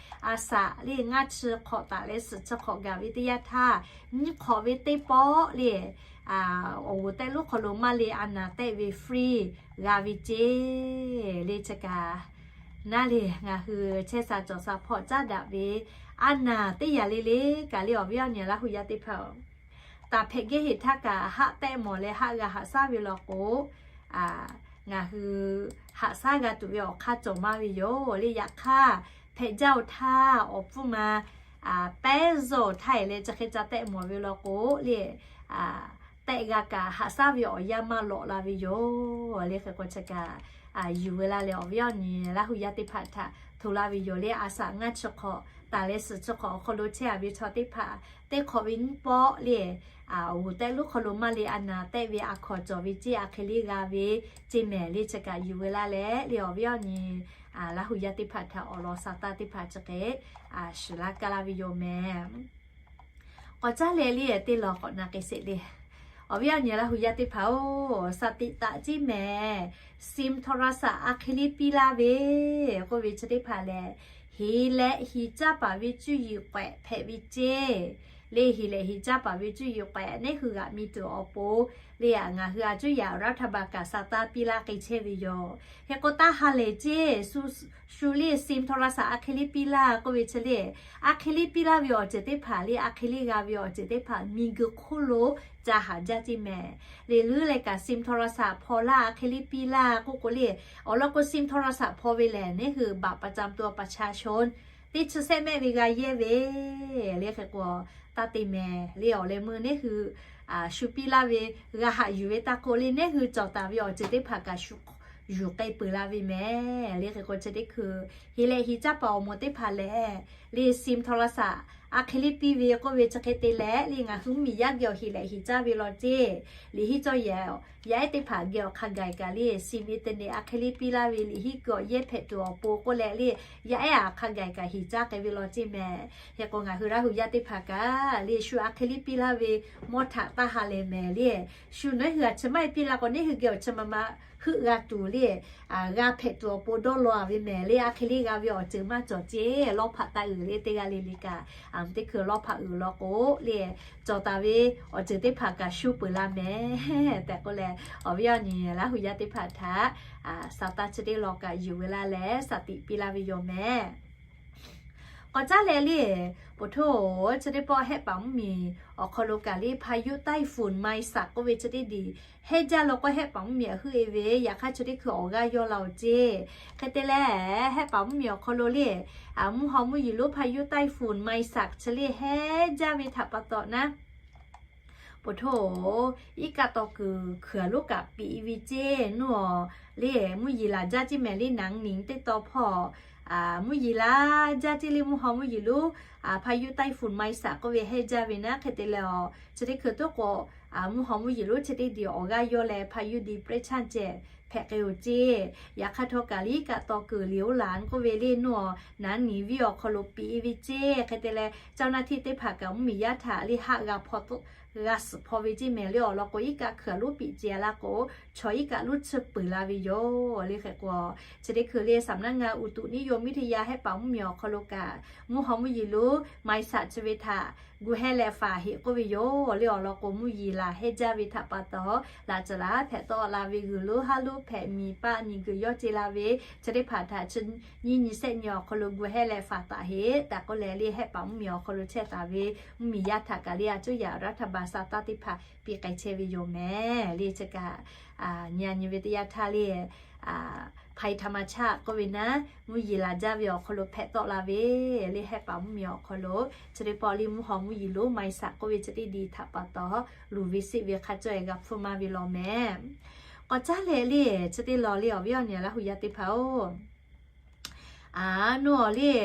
a shaꞈ le ngaˇ chi hk'awꞈ taˍ leh suhˍ chi hk'awꞈ gaˬ ve teˇ yanˇ htaˇ, nyiˇ hk'awꞈ ve teˇ pawˆ le awˬ g'uˬ tehˆ lonˉ hk'aw lo maˇ le a naˍ tehˆ ve free g'a ve ceˇ. Le chi kaꞈ naˉ le ngaˬ hui chehˇ sha cawˬ sha hpawˇ caˉ daꞈ ve a naˍ teˇ yanˇ le le kaꞈ le awˬ viˉ awˬ nyi Laˇ hu yaˇ teˇ hpaˍ-oˬ, taˍ hpehꞈ gehˇ heˍ htaˇ kaꞈ haˆ tehˆ mawˬ leh haˆ g'a haꞈ shaˉ ve law k'o, ngaˬ hui haꞈ shaˉ g'a tuˬ ve awˬ hk'aˇ cawˬ maˇ ve yoˬ le. Yaꞈ hk'aˇ, hpehꞈ jaˇ-oˬ htaˇ awˬ pfuhˇ ma pehˉ zuhˇ htaˇ e leh chi hk'e ca tehˆ mawˬ ve law k'o le, tehˆ g'a kaꞈ haꞈ shaˉ ve awˬ yanˇ maˇ lawꞈ la ve yoˬ le. Hk'e k'o chi kaꞈ yuˬ ve laˇ leh awˬ viˉ awˬ nyi Laˇ hu yaˇ teˇ hpaˍ htaꞈ hto laˇ ve yoˬ le. A saꞈ ngaˇ chi hk'awꞈ taˍ leh suhˍ chi hk'awꞈ awˬ hk'aw lo chehˇ a ve chaw teˇ hpaˍ teˇ hk'awꞈ ve nyiˇ pawˆ le, awˬ g'uˬ tehˆ lonˉ hk'aw lo maˇ le a naˍ tehˆ ve a hkawnˍ cawˬ ve ceˇ, a hk'e le g'a ve ceˇ mehˍ le. Chi kaꞈ yuˬ ve laˇ leh le awˬ viˉ awˬ nyi Laˇ hu yaˇ teˇ hpaˍ htaꞈ awˬ lawn sa taˇ teˇ hpaˍ chi hk'e shiˍ laˇ kaˇ laˇ ve yoˬ mehˍ. K'awꞈ caˉ leh le teˇ lawˬ k'awꞈ na k'ai sheˍ le. Awˬ viˉ awˬ nyi Laˇ hu yaˇ teˇ hpaˍ-oˬ, saˍ tiꞈ taꞈ ceˇ mehˍ. Sim htaw ra saꞈ a hk'e le piˇ laˇ ve k'oˆ ve chi teˇ hpaˍ lehˬ, heˍ leh heˍ caˇ paˍ ve cuˇ yiˍ k'awehꞈ hpehꞈ ve ceˇ. Le heˍ leh heˍ caˇ paˍ ve cuˇ yiˍ k'awehꞈ neˉ hui g'aꞈ mi tuˬ awˬ pon le a ngaˬ hui a cuˇ yaꞈ รัฐบาล kaꞈ sa taˇ piˇ laˇ k'ai chehˇ ve yoˬ. Hk'e k'o taˇ ha lehˬ ceˇ, shu le sim htaw ra saꞈ a hk'e le piˇ laˇ k'oˆ ve chi le, a hk'e le piˇ laˇ ve awˬ ceuˬ teˇ hpaˍ le a hk'e le g'a ve awˬ ceuˬ teˇ hpaˍ miˬguiˬ hk'oˆ lo ca haˍ jaˇ ceˇ mehˍ. Leˬ leuˉ leh kaꞈ sim htaw ra saꞈ hpaw laˇ a hk'e le piˇ laˇ k'oˆ k'o le, awˬ lawn k'o sim htaw ra saꞈ hpaw ve lehˬ neˉ hui บัตรประจำตัวประชาชน teˇ chi sehˆ mehˆ ve g'a yehˇ ve le. Hk'e k'o taˇ te mehˍ le awˬ leh meuˇ neˉ hui shu piˇ laˇ ve g'a haꞈ yuˬ ve taˇ k'oˆ le neˉ hui cawˬ taˍ ve awˬ ceuˬ teˇ hpaˍ kaꞈ shu yuˬ k'ai peuˬ la ve mehˍ le. Hk'e k'o chi teˇ hkui heˍ leh heˍ caˇ paˍ awˬ moˍ teˇ hpaˍ lehˬ le sim htaw ra saꞈ a hk'e le piˇ ve k'oˆ ve chi hk'e te leh le ngaˬ hui mvuhˇmiˬ yaˇ geh awˬ heˍ leh heˍ caˇ ve law ceˇ. Liꞈ henˇ cawˇ yehˬ yaˇ ehˉ teˇ hpaˍ geh awˬ hk'a gaˬ kaꞈ le sim internet a hk'e le piˇ laˇ ve liꞈ henˇ kuiˬ awˬ yehˇ hpehꞈ tuˬ awˬ pon k'oˆ leh le yaˇ ehˉ a hk'a gaˬ kaꞈ heˍ caˇ k'ai ve law ceˇ mehˍ. Hk'e k'o ngaˬ hui Laˇ hu yaˇ teˇ hpaˍ kaꞈ le shu a hk'e le piˇ laˇ ve mawˇ htaꞈ taˇ ha lehˬ mehˍ le. Shu neˉ hui a chi maˇ heˆ piˇ la k'o neˉ hui geh awˬ chi ma ma heuˆ g'a tuˬ le g'a hpehꞈ tuˬ awˬ pon dawˇ law a ve mehˍ le. A hk'e le g'a ve awˬ ceuˬ maˇ cawˬ ceˇ. Lawˇ hpaꞈ taˇ uiˍ le teˇ g'aˇ le le kaꞈ a teˇ hkui lawˇ hpaꞈ uiˍ law k'o le cawˬ taˍ ve awˬ ceuˬ teˇ hpaˍ kaꞈ shu peuˬ la mehˍ tehꞈ k'oˆ leh awˬ viˉ awˬ nyi Laˇ hu yaˇ teˇ hpaˍ htaꞈ sa taˇ chi teˇ lawˬ kaꞈ yuˬ ve laˇ leh saˍ tiꞈ piˇ laˇ ve yoˬ mehˍ. K'awꞈ caˉ leh le, poˬ htoˇ chi teˇ pawˆ Hehˆ paˍ mvuhˇmiˬ awˬ hk'aw lo kaꞈ le พายุ ไต้ฝุ่น ไมสัก k'oˆ ve chi teˇ diˬ hehˉ jaˇ law k'o Hehˆ paˍ mvuhˇmiˬ a heuˆ e ve yaꞈ hk'aˇ chi teˇ hkui awˬ g'aˇ yawˇ la awˬ ceˇ. Hk'e te leh Hehˆ paˍ mvuhˇmiˬ awˬ hk'aw lo le mvuhˇ haw mvuhˇ yeˬ lonˉ พายุ ไต้ฝุ่น ไมสัก chi le hehˉ jaˇ ve htaꞈ pa taw naˉ poˬ htoˇ iˉ kaˆ taw kuiˬ hkuiˬ lonˉ kaꞈ piꞈ ve ceˇ. Nuˇ awˬ le mvuhˇ yeˬ laˬ jaˇ ceˇ mehˍ le naˍ nyi teˇ taw hpawˇ mvuhˇ yeˬ laˬ jaˇ ceˇ le mvuhˇ haw mvuhˇ yeˬ lonˉ พายุ ไต้ฝุ่น ไมสัก k'oˆ ve hehˉ jaˇ ve naˉ. Hk'e te leh awˬ chi teˇ hkui toˉ k'o mvuhˇ haw mvuhˇ yeˬ lonˉ chi teˇ diˬ awˬ g'aˇ yawˇ leh พายุ ดีเปรสชัน ceh hpehꞈ k'ai oˬ ceˇ. Yaꞈ hk'aˇ htawˇ kaꞈ le iˉ kaˆ taw kuiˬ เลวร้าย k'oˆ ve le nuˇ awˬ naˍ nyi viˇ awˬ hk'aw lo piꞈ ve ceˇ. Hk'e te leh เจ้าหน้าที่ teˇ hpaˍ kaꞈ mvuhˇmiˬ yaˇ htaꞈ le haˆ g'a hpaw g'a suhˍ hpaw ve ceˇ mehˍ le awˬ lawn k'o iˉ kaˆ hkuiˬ lonˉ piꞈ ce a laˇ k'o chaw iˉ kaˆ lonˉ tsuhˇ peuˬ la ve yoˬ le. Hk'e k'o chi teˇ hkui le สำนักงานอุตุนิยมวิทยา Hehˆ paˍ mvuhˇmiˬ awˬ hk'aw lo kaꞈ mvuhˇ haw mvuhˇ yeˬ lonˉ ไมสัก chi ve htaꞈ gu hehˉ leh faˍ heꞈ k'oˆ ve yoˬ le awˬ lawn k'o mvuhˇ yeˬ laˬ hehˉ jaˇ ve htaꞈ pa taw laꞈ caˬ laꞈ hpehꞈ tawˆ la ve g'uiˬ lonˉ haˉ lonˉ hpehꞈ miˬ paˆ miˬ guiˬ yawˇ ce la ve chi teˇ hpaˍ htaꞈ chi nyiˇ nyi sehˆ nyi awˬ hk'aw lo gu hehˉ leh faˍ taˍ heˆ tehꞈ k'oˆ leh le Hehˆ paˍ mvuhˇmiˬ awˬ hk'aw lo chehˇ taˍ ve mvuhˇmiˬ yaˇ htaꞈ kaꞈ le a cuˇ yaꞈ รัฐบาล sa taˇ teˇ hpaˍ piˇ k'ai chehˇ ve yoˬ mehˍ le. Chi kaꞈ nyi a nyi ve teˇ yanˇ htaˇ le ภัยธรรมชาติ k'oˆ ve naˉ mvuhˇ yeˬ laˬ jaˇ ve awˬ hk'aw lo hpehꞈ tawˆ la ve le Hehˆ paˍ mvuhˇmiˬ awˬ hk'aw lo chi teˇ pawˆ le mvuhˇ haw mvuhˇ yeˬ lonˉ ไมสัก k'oˆ ve chi teˇ diˬ htaꞈ pa taw luˬ ve seˆ ve hk'a cawˇ e g'a hpfuhˇ maˇ ve law mehˍ. K'awꞈ caˉ leh le chi teˇ lawˬ le awˬ viˉ awˬ nyi Laˇ hu yaˇ teˇ hpaˍ-oˬ, a nuˇ awˬ le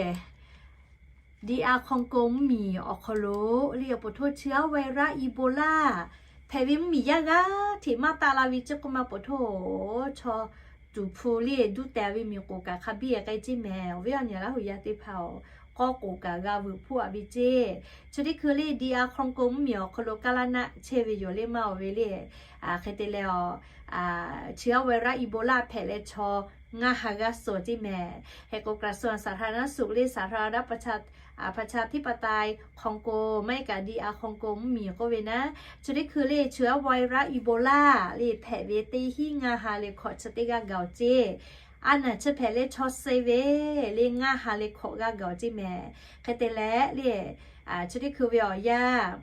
ดีอาร์ คองโก mvuhˇmiˬ awˬ hk'aw lo le poˬ htoˇ chi aˉ ไวรัสอีโบลา hpehꞈ ve mvuhˇmiˬ yaˇ g'aˇ hteꞈ maˇ taˆ la ve ceˇ k'oˆ ma poˬ htoˇ chaw tuˍ hpu le duˇ teh ve miˬ k'oˍ kaꞈ hk'a biˇ k'ai ceˇ mehˍ. Awˬ viˉ awˬ nyi Laˇ hu yaˇ teˇ hpaˍ-oˬ, k'awˇ k'oˍ kaꞈ g'a vuiˬ hpoˆ a ve ceˇ. Chi teˇ hkui le ดีอาร์ คองโก mvuhˇmiˬ awˬ hk'aw lo kaˇ laˇ naˆ chehˇ ve yoˬ le maˇ awˬ ve le. Hk'e te leh awˬ chi aˉ ไวรัสอีโบลา hpehꞈ leh chaw ngaˇ ha g'aˇ suhˍ ceˇ mehˍ. Hk'e k'o กระทรวงสาธารณสุข le สาธารณรัฐประชาธิปไตยคองโก maˇ heˆ kaꞈ ดีอาร์ คองโก mvuhˇmiˬ k'oˆ ve naˉ chi teˇ hkui le chi aˉ ไวรัสอีโบลา le hpehꞈ ve teˇ hinˉ ngaˇ ha leh hkawꞈ chi teˇ g'aˇ gaˬ oˬ ceˇ. A naˬ chi hpehꞈ leh chaw suh ve le ngaˇ ha leh hkawꞈ g'aˇ gaˬ oˬ ceˇ mehˍ. Hk'e te leh le chi teˇ hkui ve awˬ yanˇ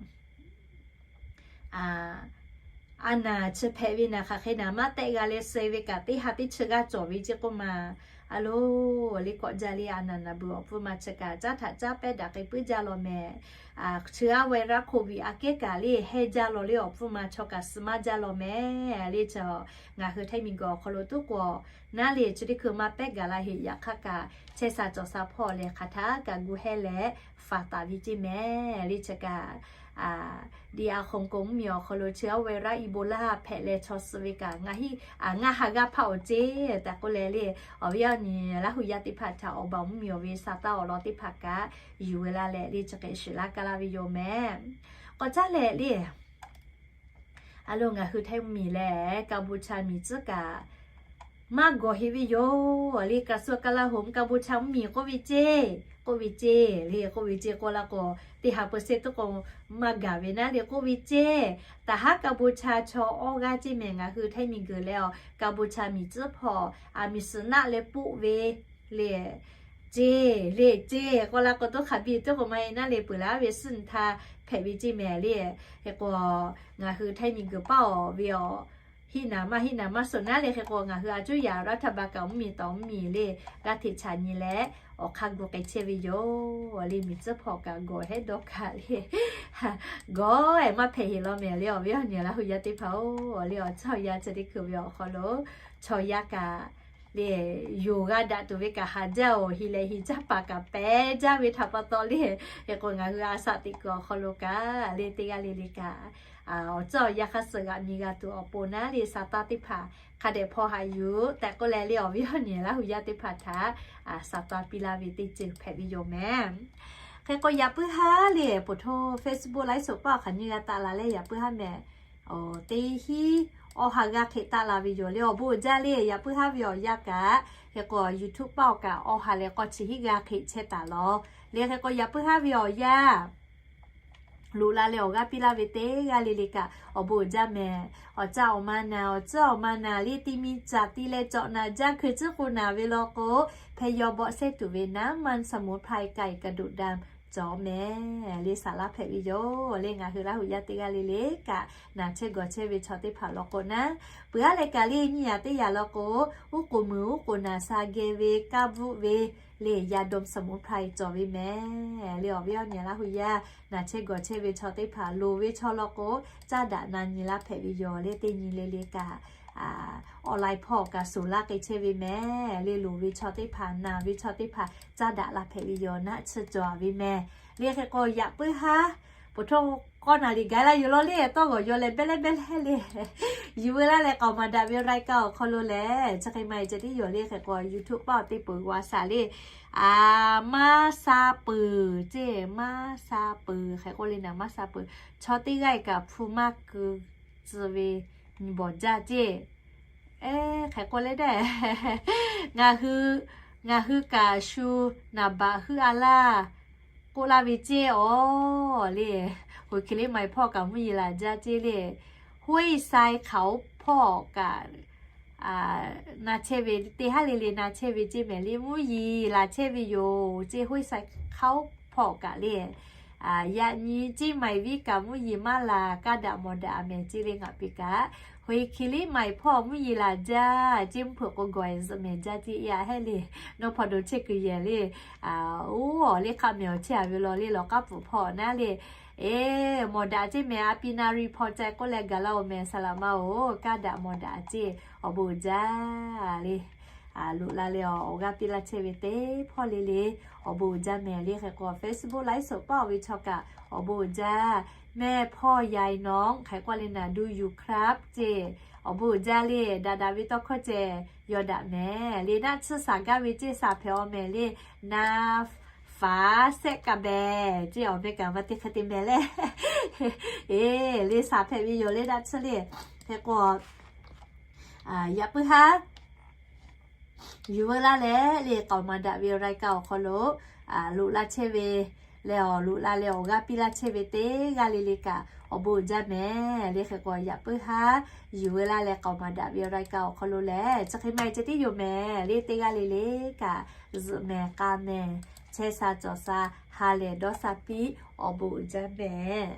a naˬ chi hpehꞈ ve naˬ hk'aˬ hk'e naˬ maˇ tehˆ g'a leh suh ve kaꞈ teˇ ha teˇ chi g'aˇ cawˬ ve ceˇ k'oˆ ma. A loˬ, le kawꞈ jaˇ le, a naˍ naˍ beuˬ awˬ pfuhˇ ma chi kaꞈ caˉ htaꞈ caˉ pehˉ daꞈ k'ai puiˉ jaˇ law mehˍ. Chi a virus COVID aꞈ kehˉ kaꞈ le heh jaˇ law le awˬ pfuhˇ ma chaw kaꞈ suh maˇ jaˇ law mehˍ. Le chi ngaˬ hui Htaiˇ miˬguiˬ awˬ hk'aw lo tuˉ k'o naˉ le chi teˇ hkui maˇ pehˉ gaˬ la heꞈ. Yaꞈ hk'aˇ kaꞈ chehˇ sha cawˬ sha hpawˇ lehˬ hk'aˬ htaˇ kaꞈ gu hehˇ leh faˍ taˍ ve ceˇ mehˍ. Le chi kaꞈ D R Hong Kong mvuhˇmiˬ awˬ hk'aw lo chi a virus Ebola hpehꞈ leh chaw suh ve kaꞈ ngaˇ ha g'aˇ hpaˇ awˬ ceˇ tehꞈ k'oˆ leh le, awˬ viˉ awˬ nyi Laˇ hu yaˇ teˇ hpaˍ htaꞈ awˬ baˬ mvuhˇmiˬ awˬ ve sa taˇ awˬ lawn teˇ hpaˍ kaꞈ yuˬ ve laˇ leh le chi hk'e shiˍ laˇ kaˇ laˇ ve yoˬ mehˍ. K'awꞈ caˉ leh le a loˬ, ngaˬ hui Htaiˇ mvuhˇmiˬ leh Kaˍbuˍchaˍ miˬ tcuhˉ kaꞈ maˇ gawˬ heꞈ ve yoˬ. Le กระทรวงกลาโหม Kaˍbuˍchaˍ mvuhˇmiˬ k'oˆ ve ceˇ, k'oˆ ve ceˇ le, k'oˆ ve ceˇ k'oˆ laˇ k'o, teˇ ha เปอร์เซ็นต์ tuˉ k'o maˇ gaˬ ve naˉ le k'oˆ ve ceˇ. Taˍ haˉ Kaˍbuˍchaˍ chaw awˇ g'aˇ ceˇ mehˍ ngaˬ hui Htaiˇ miˬguiˬ lehˬ, Kaˍbuˍchaˍ miˬ tcuhˉ hpawˇ a miˬ suhˍ naˆ leh poˆ ve le ceˇ le ceˇ k'oˆ laˇ k'o, tuˉ hk'aˬ biˇ tuˉ k'o maˇ heˆ naˉ le, peuˬ laˇ ve suhˆ nyi htaˇ hpehꞈ ve ceˇ mehˍ le. Hk'e k'o ngaˬ hui Htaiˇ miˬguiˬ paˇ awˬ ve awˬ hiˆ naˍ maˇ hiˆ naˍ maˇ suhˍ naˉ le. Hk'e k'o ngaˬ hui a cuˉ yaꞈ รัฐบาล kaꞈ mvuhˇmiˬ tawˍ mvuhˇmiˬ le g'aˇ hteꞈ chaꞈ nyi leh awˬ hk'aˇ gu k'ai chehˇ ve yoˬ. Le miˬ tcuhˉ hpawˇ kaꞈ gawˬ hehˉ dawˇ kaꞈ le gawˬ ehˍ maˇ hpehꞈ heˆ law mehˍ le. Awˬ viˉ awˬ nyi Laˇ hu yaˇ teˇ hpaˍ-oˬ, le awˬ tcuhˉ awˬ yanˇ chi teˇ hkui ve awˬ hk'aw lo chaw yaˇ kaꞈ le yonˍ g'a daꞈ tuˬ ve kaꞈ haˍ jaˇ-oˬ, heˍ leh heˍ jaˇ paˍ kaꞈ pehˉ jaˇ ve htaꞈ pa taw le. Hk'e k'o ngaˬ hui a shaꞈ teꞈ kuiˬ awˬ hk'aw lo kaꞈ le teˇ g'aˇ le le kaꞈ awˬ tcuhˉ awˬ yanˇ hk'aˇ suh g'aꞈ mi g'a tuˬ awˬ pon naˉ le sa taˇ teˇ hpaˍ hk'a dehꞈ hpaw haꞈ yuˬ tehꞈ k'oˆ leh le, awˬ viˉ awˬ nyi Laˇ hu yaˇ teˇ hpaˍ htaꞈ sa taˇ piˇ laˇ ve teˇ ceuˬ hpehꞈ ve yoˬ mehˍ. Hk'e k'o yaꞈ puiˉ haˉ le 普通 Facebook ไลฟ์สด paˆ awˬ hk'aˬ nyi g'a taˆ la leh yaꞈ puiˉ haˉ mehˍ teˇ hinˉ awˬ ha g'aˇ hk'e taˆ la ve yoˬ le. Awˬ bon uiˍ jaˇ le yaꞈ puiˉ haˉ ve awˬ yanˇ kaꞈ, hk'e k'o YouTube paˆ awˬ kaꞈ awˬ ha leh k'awˇ chi hinˉ g'aˇ hk'e chehˇ taˍ law le. Hk'e k'o yaꞈ puiˉ haˉ ve awˬ yanˇ loꞈ la leh awˬ g'aˇ piˇ laˇ ve teˇ g'aˇ le le kaꞈ awˬ bon uiˍ jaˇ mehˍ. Awˬ caˇ awˬ ma naˍ, awˬ tcuhˉ awˬ ma naˍ le, ti mi caˬ ti leh cawꞈ naˍ jaˇ hkui tcuhˉ k'o naˍ ve law k'o, พยาบาล เสร็จ tuˬ ve น้ำมันสมุนไพร ไก่กระดูกดำ cawˬ mehˍ le saˍ laˇ hpehꞈ ve yoˬ le. Ngaˬ hui Laˇ hu yaˇ teˇ g'aˇ le le kaꞈ naˍ chehˇ gawˬ chehˇ ve chaw teˇ hpaˍ law k'o naˉ, peuˬ aˉ leh kaꞈ le nyiˇ yaꞈ teˇ yaꞈ law k'o, uˉ k'oˍ muiˬ uˉ k'oˍ naˍ sha geh ve kaˇ bvuhˆ ve le ยาดมสมุนไพร cawˬ ve mehˍ le. Awˬ viˉ awˬ nyi Laˇ hu yaˇ naˍ chehˇ gawˬ chehˇ ve chaw teˇ hpaˍ loˍ ve chaw law k'o, caˇ daꞈ na nyi laˇ hpehꞈ ve yoˬ le. Teˇ nyi le le kaꞈ online hpawˇ kaꞈ suˍ laˇ k'ai chehˇ ve mehˍ le. Loˍ ve chaw teˇ hpaˍ, naˍ ve chaw teˇ hpaˍ caˇ daꞈ laˇ hpehꞈ ve yoˬ. Naˆ tsuhˇ cawˬ ve mehˍ le. Hk'e k'o yaꞈ puiˉ haˉ 普通 k'awˇ naˍ riˍ gaˬ la yoˬ law le, tawˇ g'awˬ yaw leh behˇ leh behˇ leh le yuˬ ve laˇ leh k'aoˍ maˍ daꞈ ve รายการ awˬ hk'aw lo lehˬ, chi hk'e maˇ heˆ ceh tiˉ yoˬ le. Hk'e k'o YouTube paˆ awˬ teˇ peuˬ g'a shaˍ le. Maˇ sha peuˬ ceˇ, maˇ sha peuˬ hk'e k'oˆ le naˍ, maˇ sha peuˬ. Chaw teˇ g'aˇ kaꞈ hpu maˇ keu tcuh ve nyi bawˬ jaˇ ceˇ. Hk'e k'oˆ leh dehꞈ ngaˬ hui, ngaˬ hui kaꞈ shu naˍ baꞈ heuˆ a laˇ k'oˆ laˇ ve ceˇ awˬ le. Hoꞈ hkiˬ liˇ maiˍ hpawˇ kaꞈ mvuhˇ yeˬ laˬ jaˇ ceˇ le. Hoˉ sai hkaoˍ hpawˇ kaꞈ na chehˇ ve teˇ haˉ le le na chehˇ ve ceˇ mehˍ le. Mvuhˇ yeˬ laˬ chehˇ ve yoˬ ceˇ, hoˉ sai hkaoˍ hpawˇ kaꞈ le. Yaꞈ nyi ceˇ maiˍ viˉ kaꞈ mvuhˇ yeˬ maˇ laˬ, kaˇ daꞈ mawˬ daꞈ a mehˍ ceˇ le ngaˬ piˇ kaꞈ. Hoꞈ hkiˬ liˇ maiˍ hpawˇ mvuhˇ yeˬ laˬ jaˇ ceˇ, mvuhˇ hpeuꞈ k'o gawˬ e zuhꞈ mehˍ jaˇ ceˇ. Yaˇ hehˉ le, nawˬ hpaw do chehˇ kuiˬ yehˬ le. Oˇ awˬ le hk'a mehˍ awˬ chehˇ a ve law le, lawˬ k'aˉ pfuhˍ hpawˇ naˉ le. Eˬ, mawˬ daꞈ ceˇ mehˍ, a pi na ri hpaw ca k'oˆ leh gaˬ laˇ-oˬ mehˍ, saˍ laꞈ ma-oˬ, kaˇ daꞈ mawˬ daꞈ ceˇ, awˬ bon uiˍ jaˇ le. Loꞈ la leh awˬ g'aˇ piˇ laˇ chehˇ ve teˇ hpawˇ le le, awˬ bon uiˍ jaˇ mehˍ le. Hk'e k'o Facebook ไลฟ์สด paˆ awˬ ve chaw kaꞈ awˬ bon uiˍ jaˇ. แม่พ่อ ยายน้อง hk'e k'oˆ le naˍ, ดูอยู่ครับ ceˇ, awˬ bon uiˍ jaˇ le. Daꞈ daꞈ ve tawˇ hkawˇ ceh yaw daꞈ mehˍ le. Naˆ tsuhˇ shaˍ gaˇ ve ceˇ, shaˍ hpehꞈ awˬ mehˍ le. Na faˍ sehˆ ka behˍ ceˇ, awˬ meh kaꞈ va teˇ hk'e te mehˍ le. Eˬ, le shaˍ hpehꞈ ve yoˬ le naˆ tsuhˇ le. Hk'e k'o yaꞈ puiˉ haˉ yuˬ veu laˇ leh le, k'aoˍ maˍ daꞈ ve รายการ awˬ hk'aw lo loꞈ la chehˇ ve leh awˬ loꞈ la leh awˬ g'aˇ piˇ laˇ chehˇ ve teˇ g'aˇ le le kaꞈ awˬ bon uiˍ jaˇ mehˍ le. Hk'e k'o yaꞈ puiˉ haˉ yuˬ veu laˇ leh k'aoˍ maˍ daꞈ ve รายการ awˬ hk'aw lo lehˬ, chi hk'e maˇ heˆ ceh tiˉ yoˬ mehˍ le. Teˇ g'aˇ le le kaꞈ zuhꞈ mehˍ k'a mehˍ, chehˇ sha cawˬ sha, ha lehˬ dawˇ sha piˇ, awˬ bon uiˍ jaˇ mehˍ.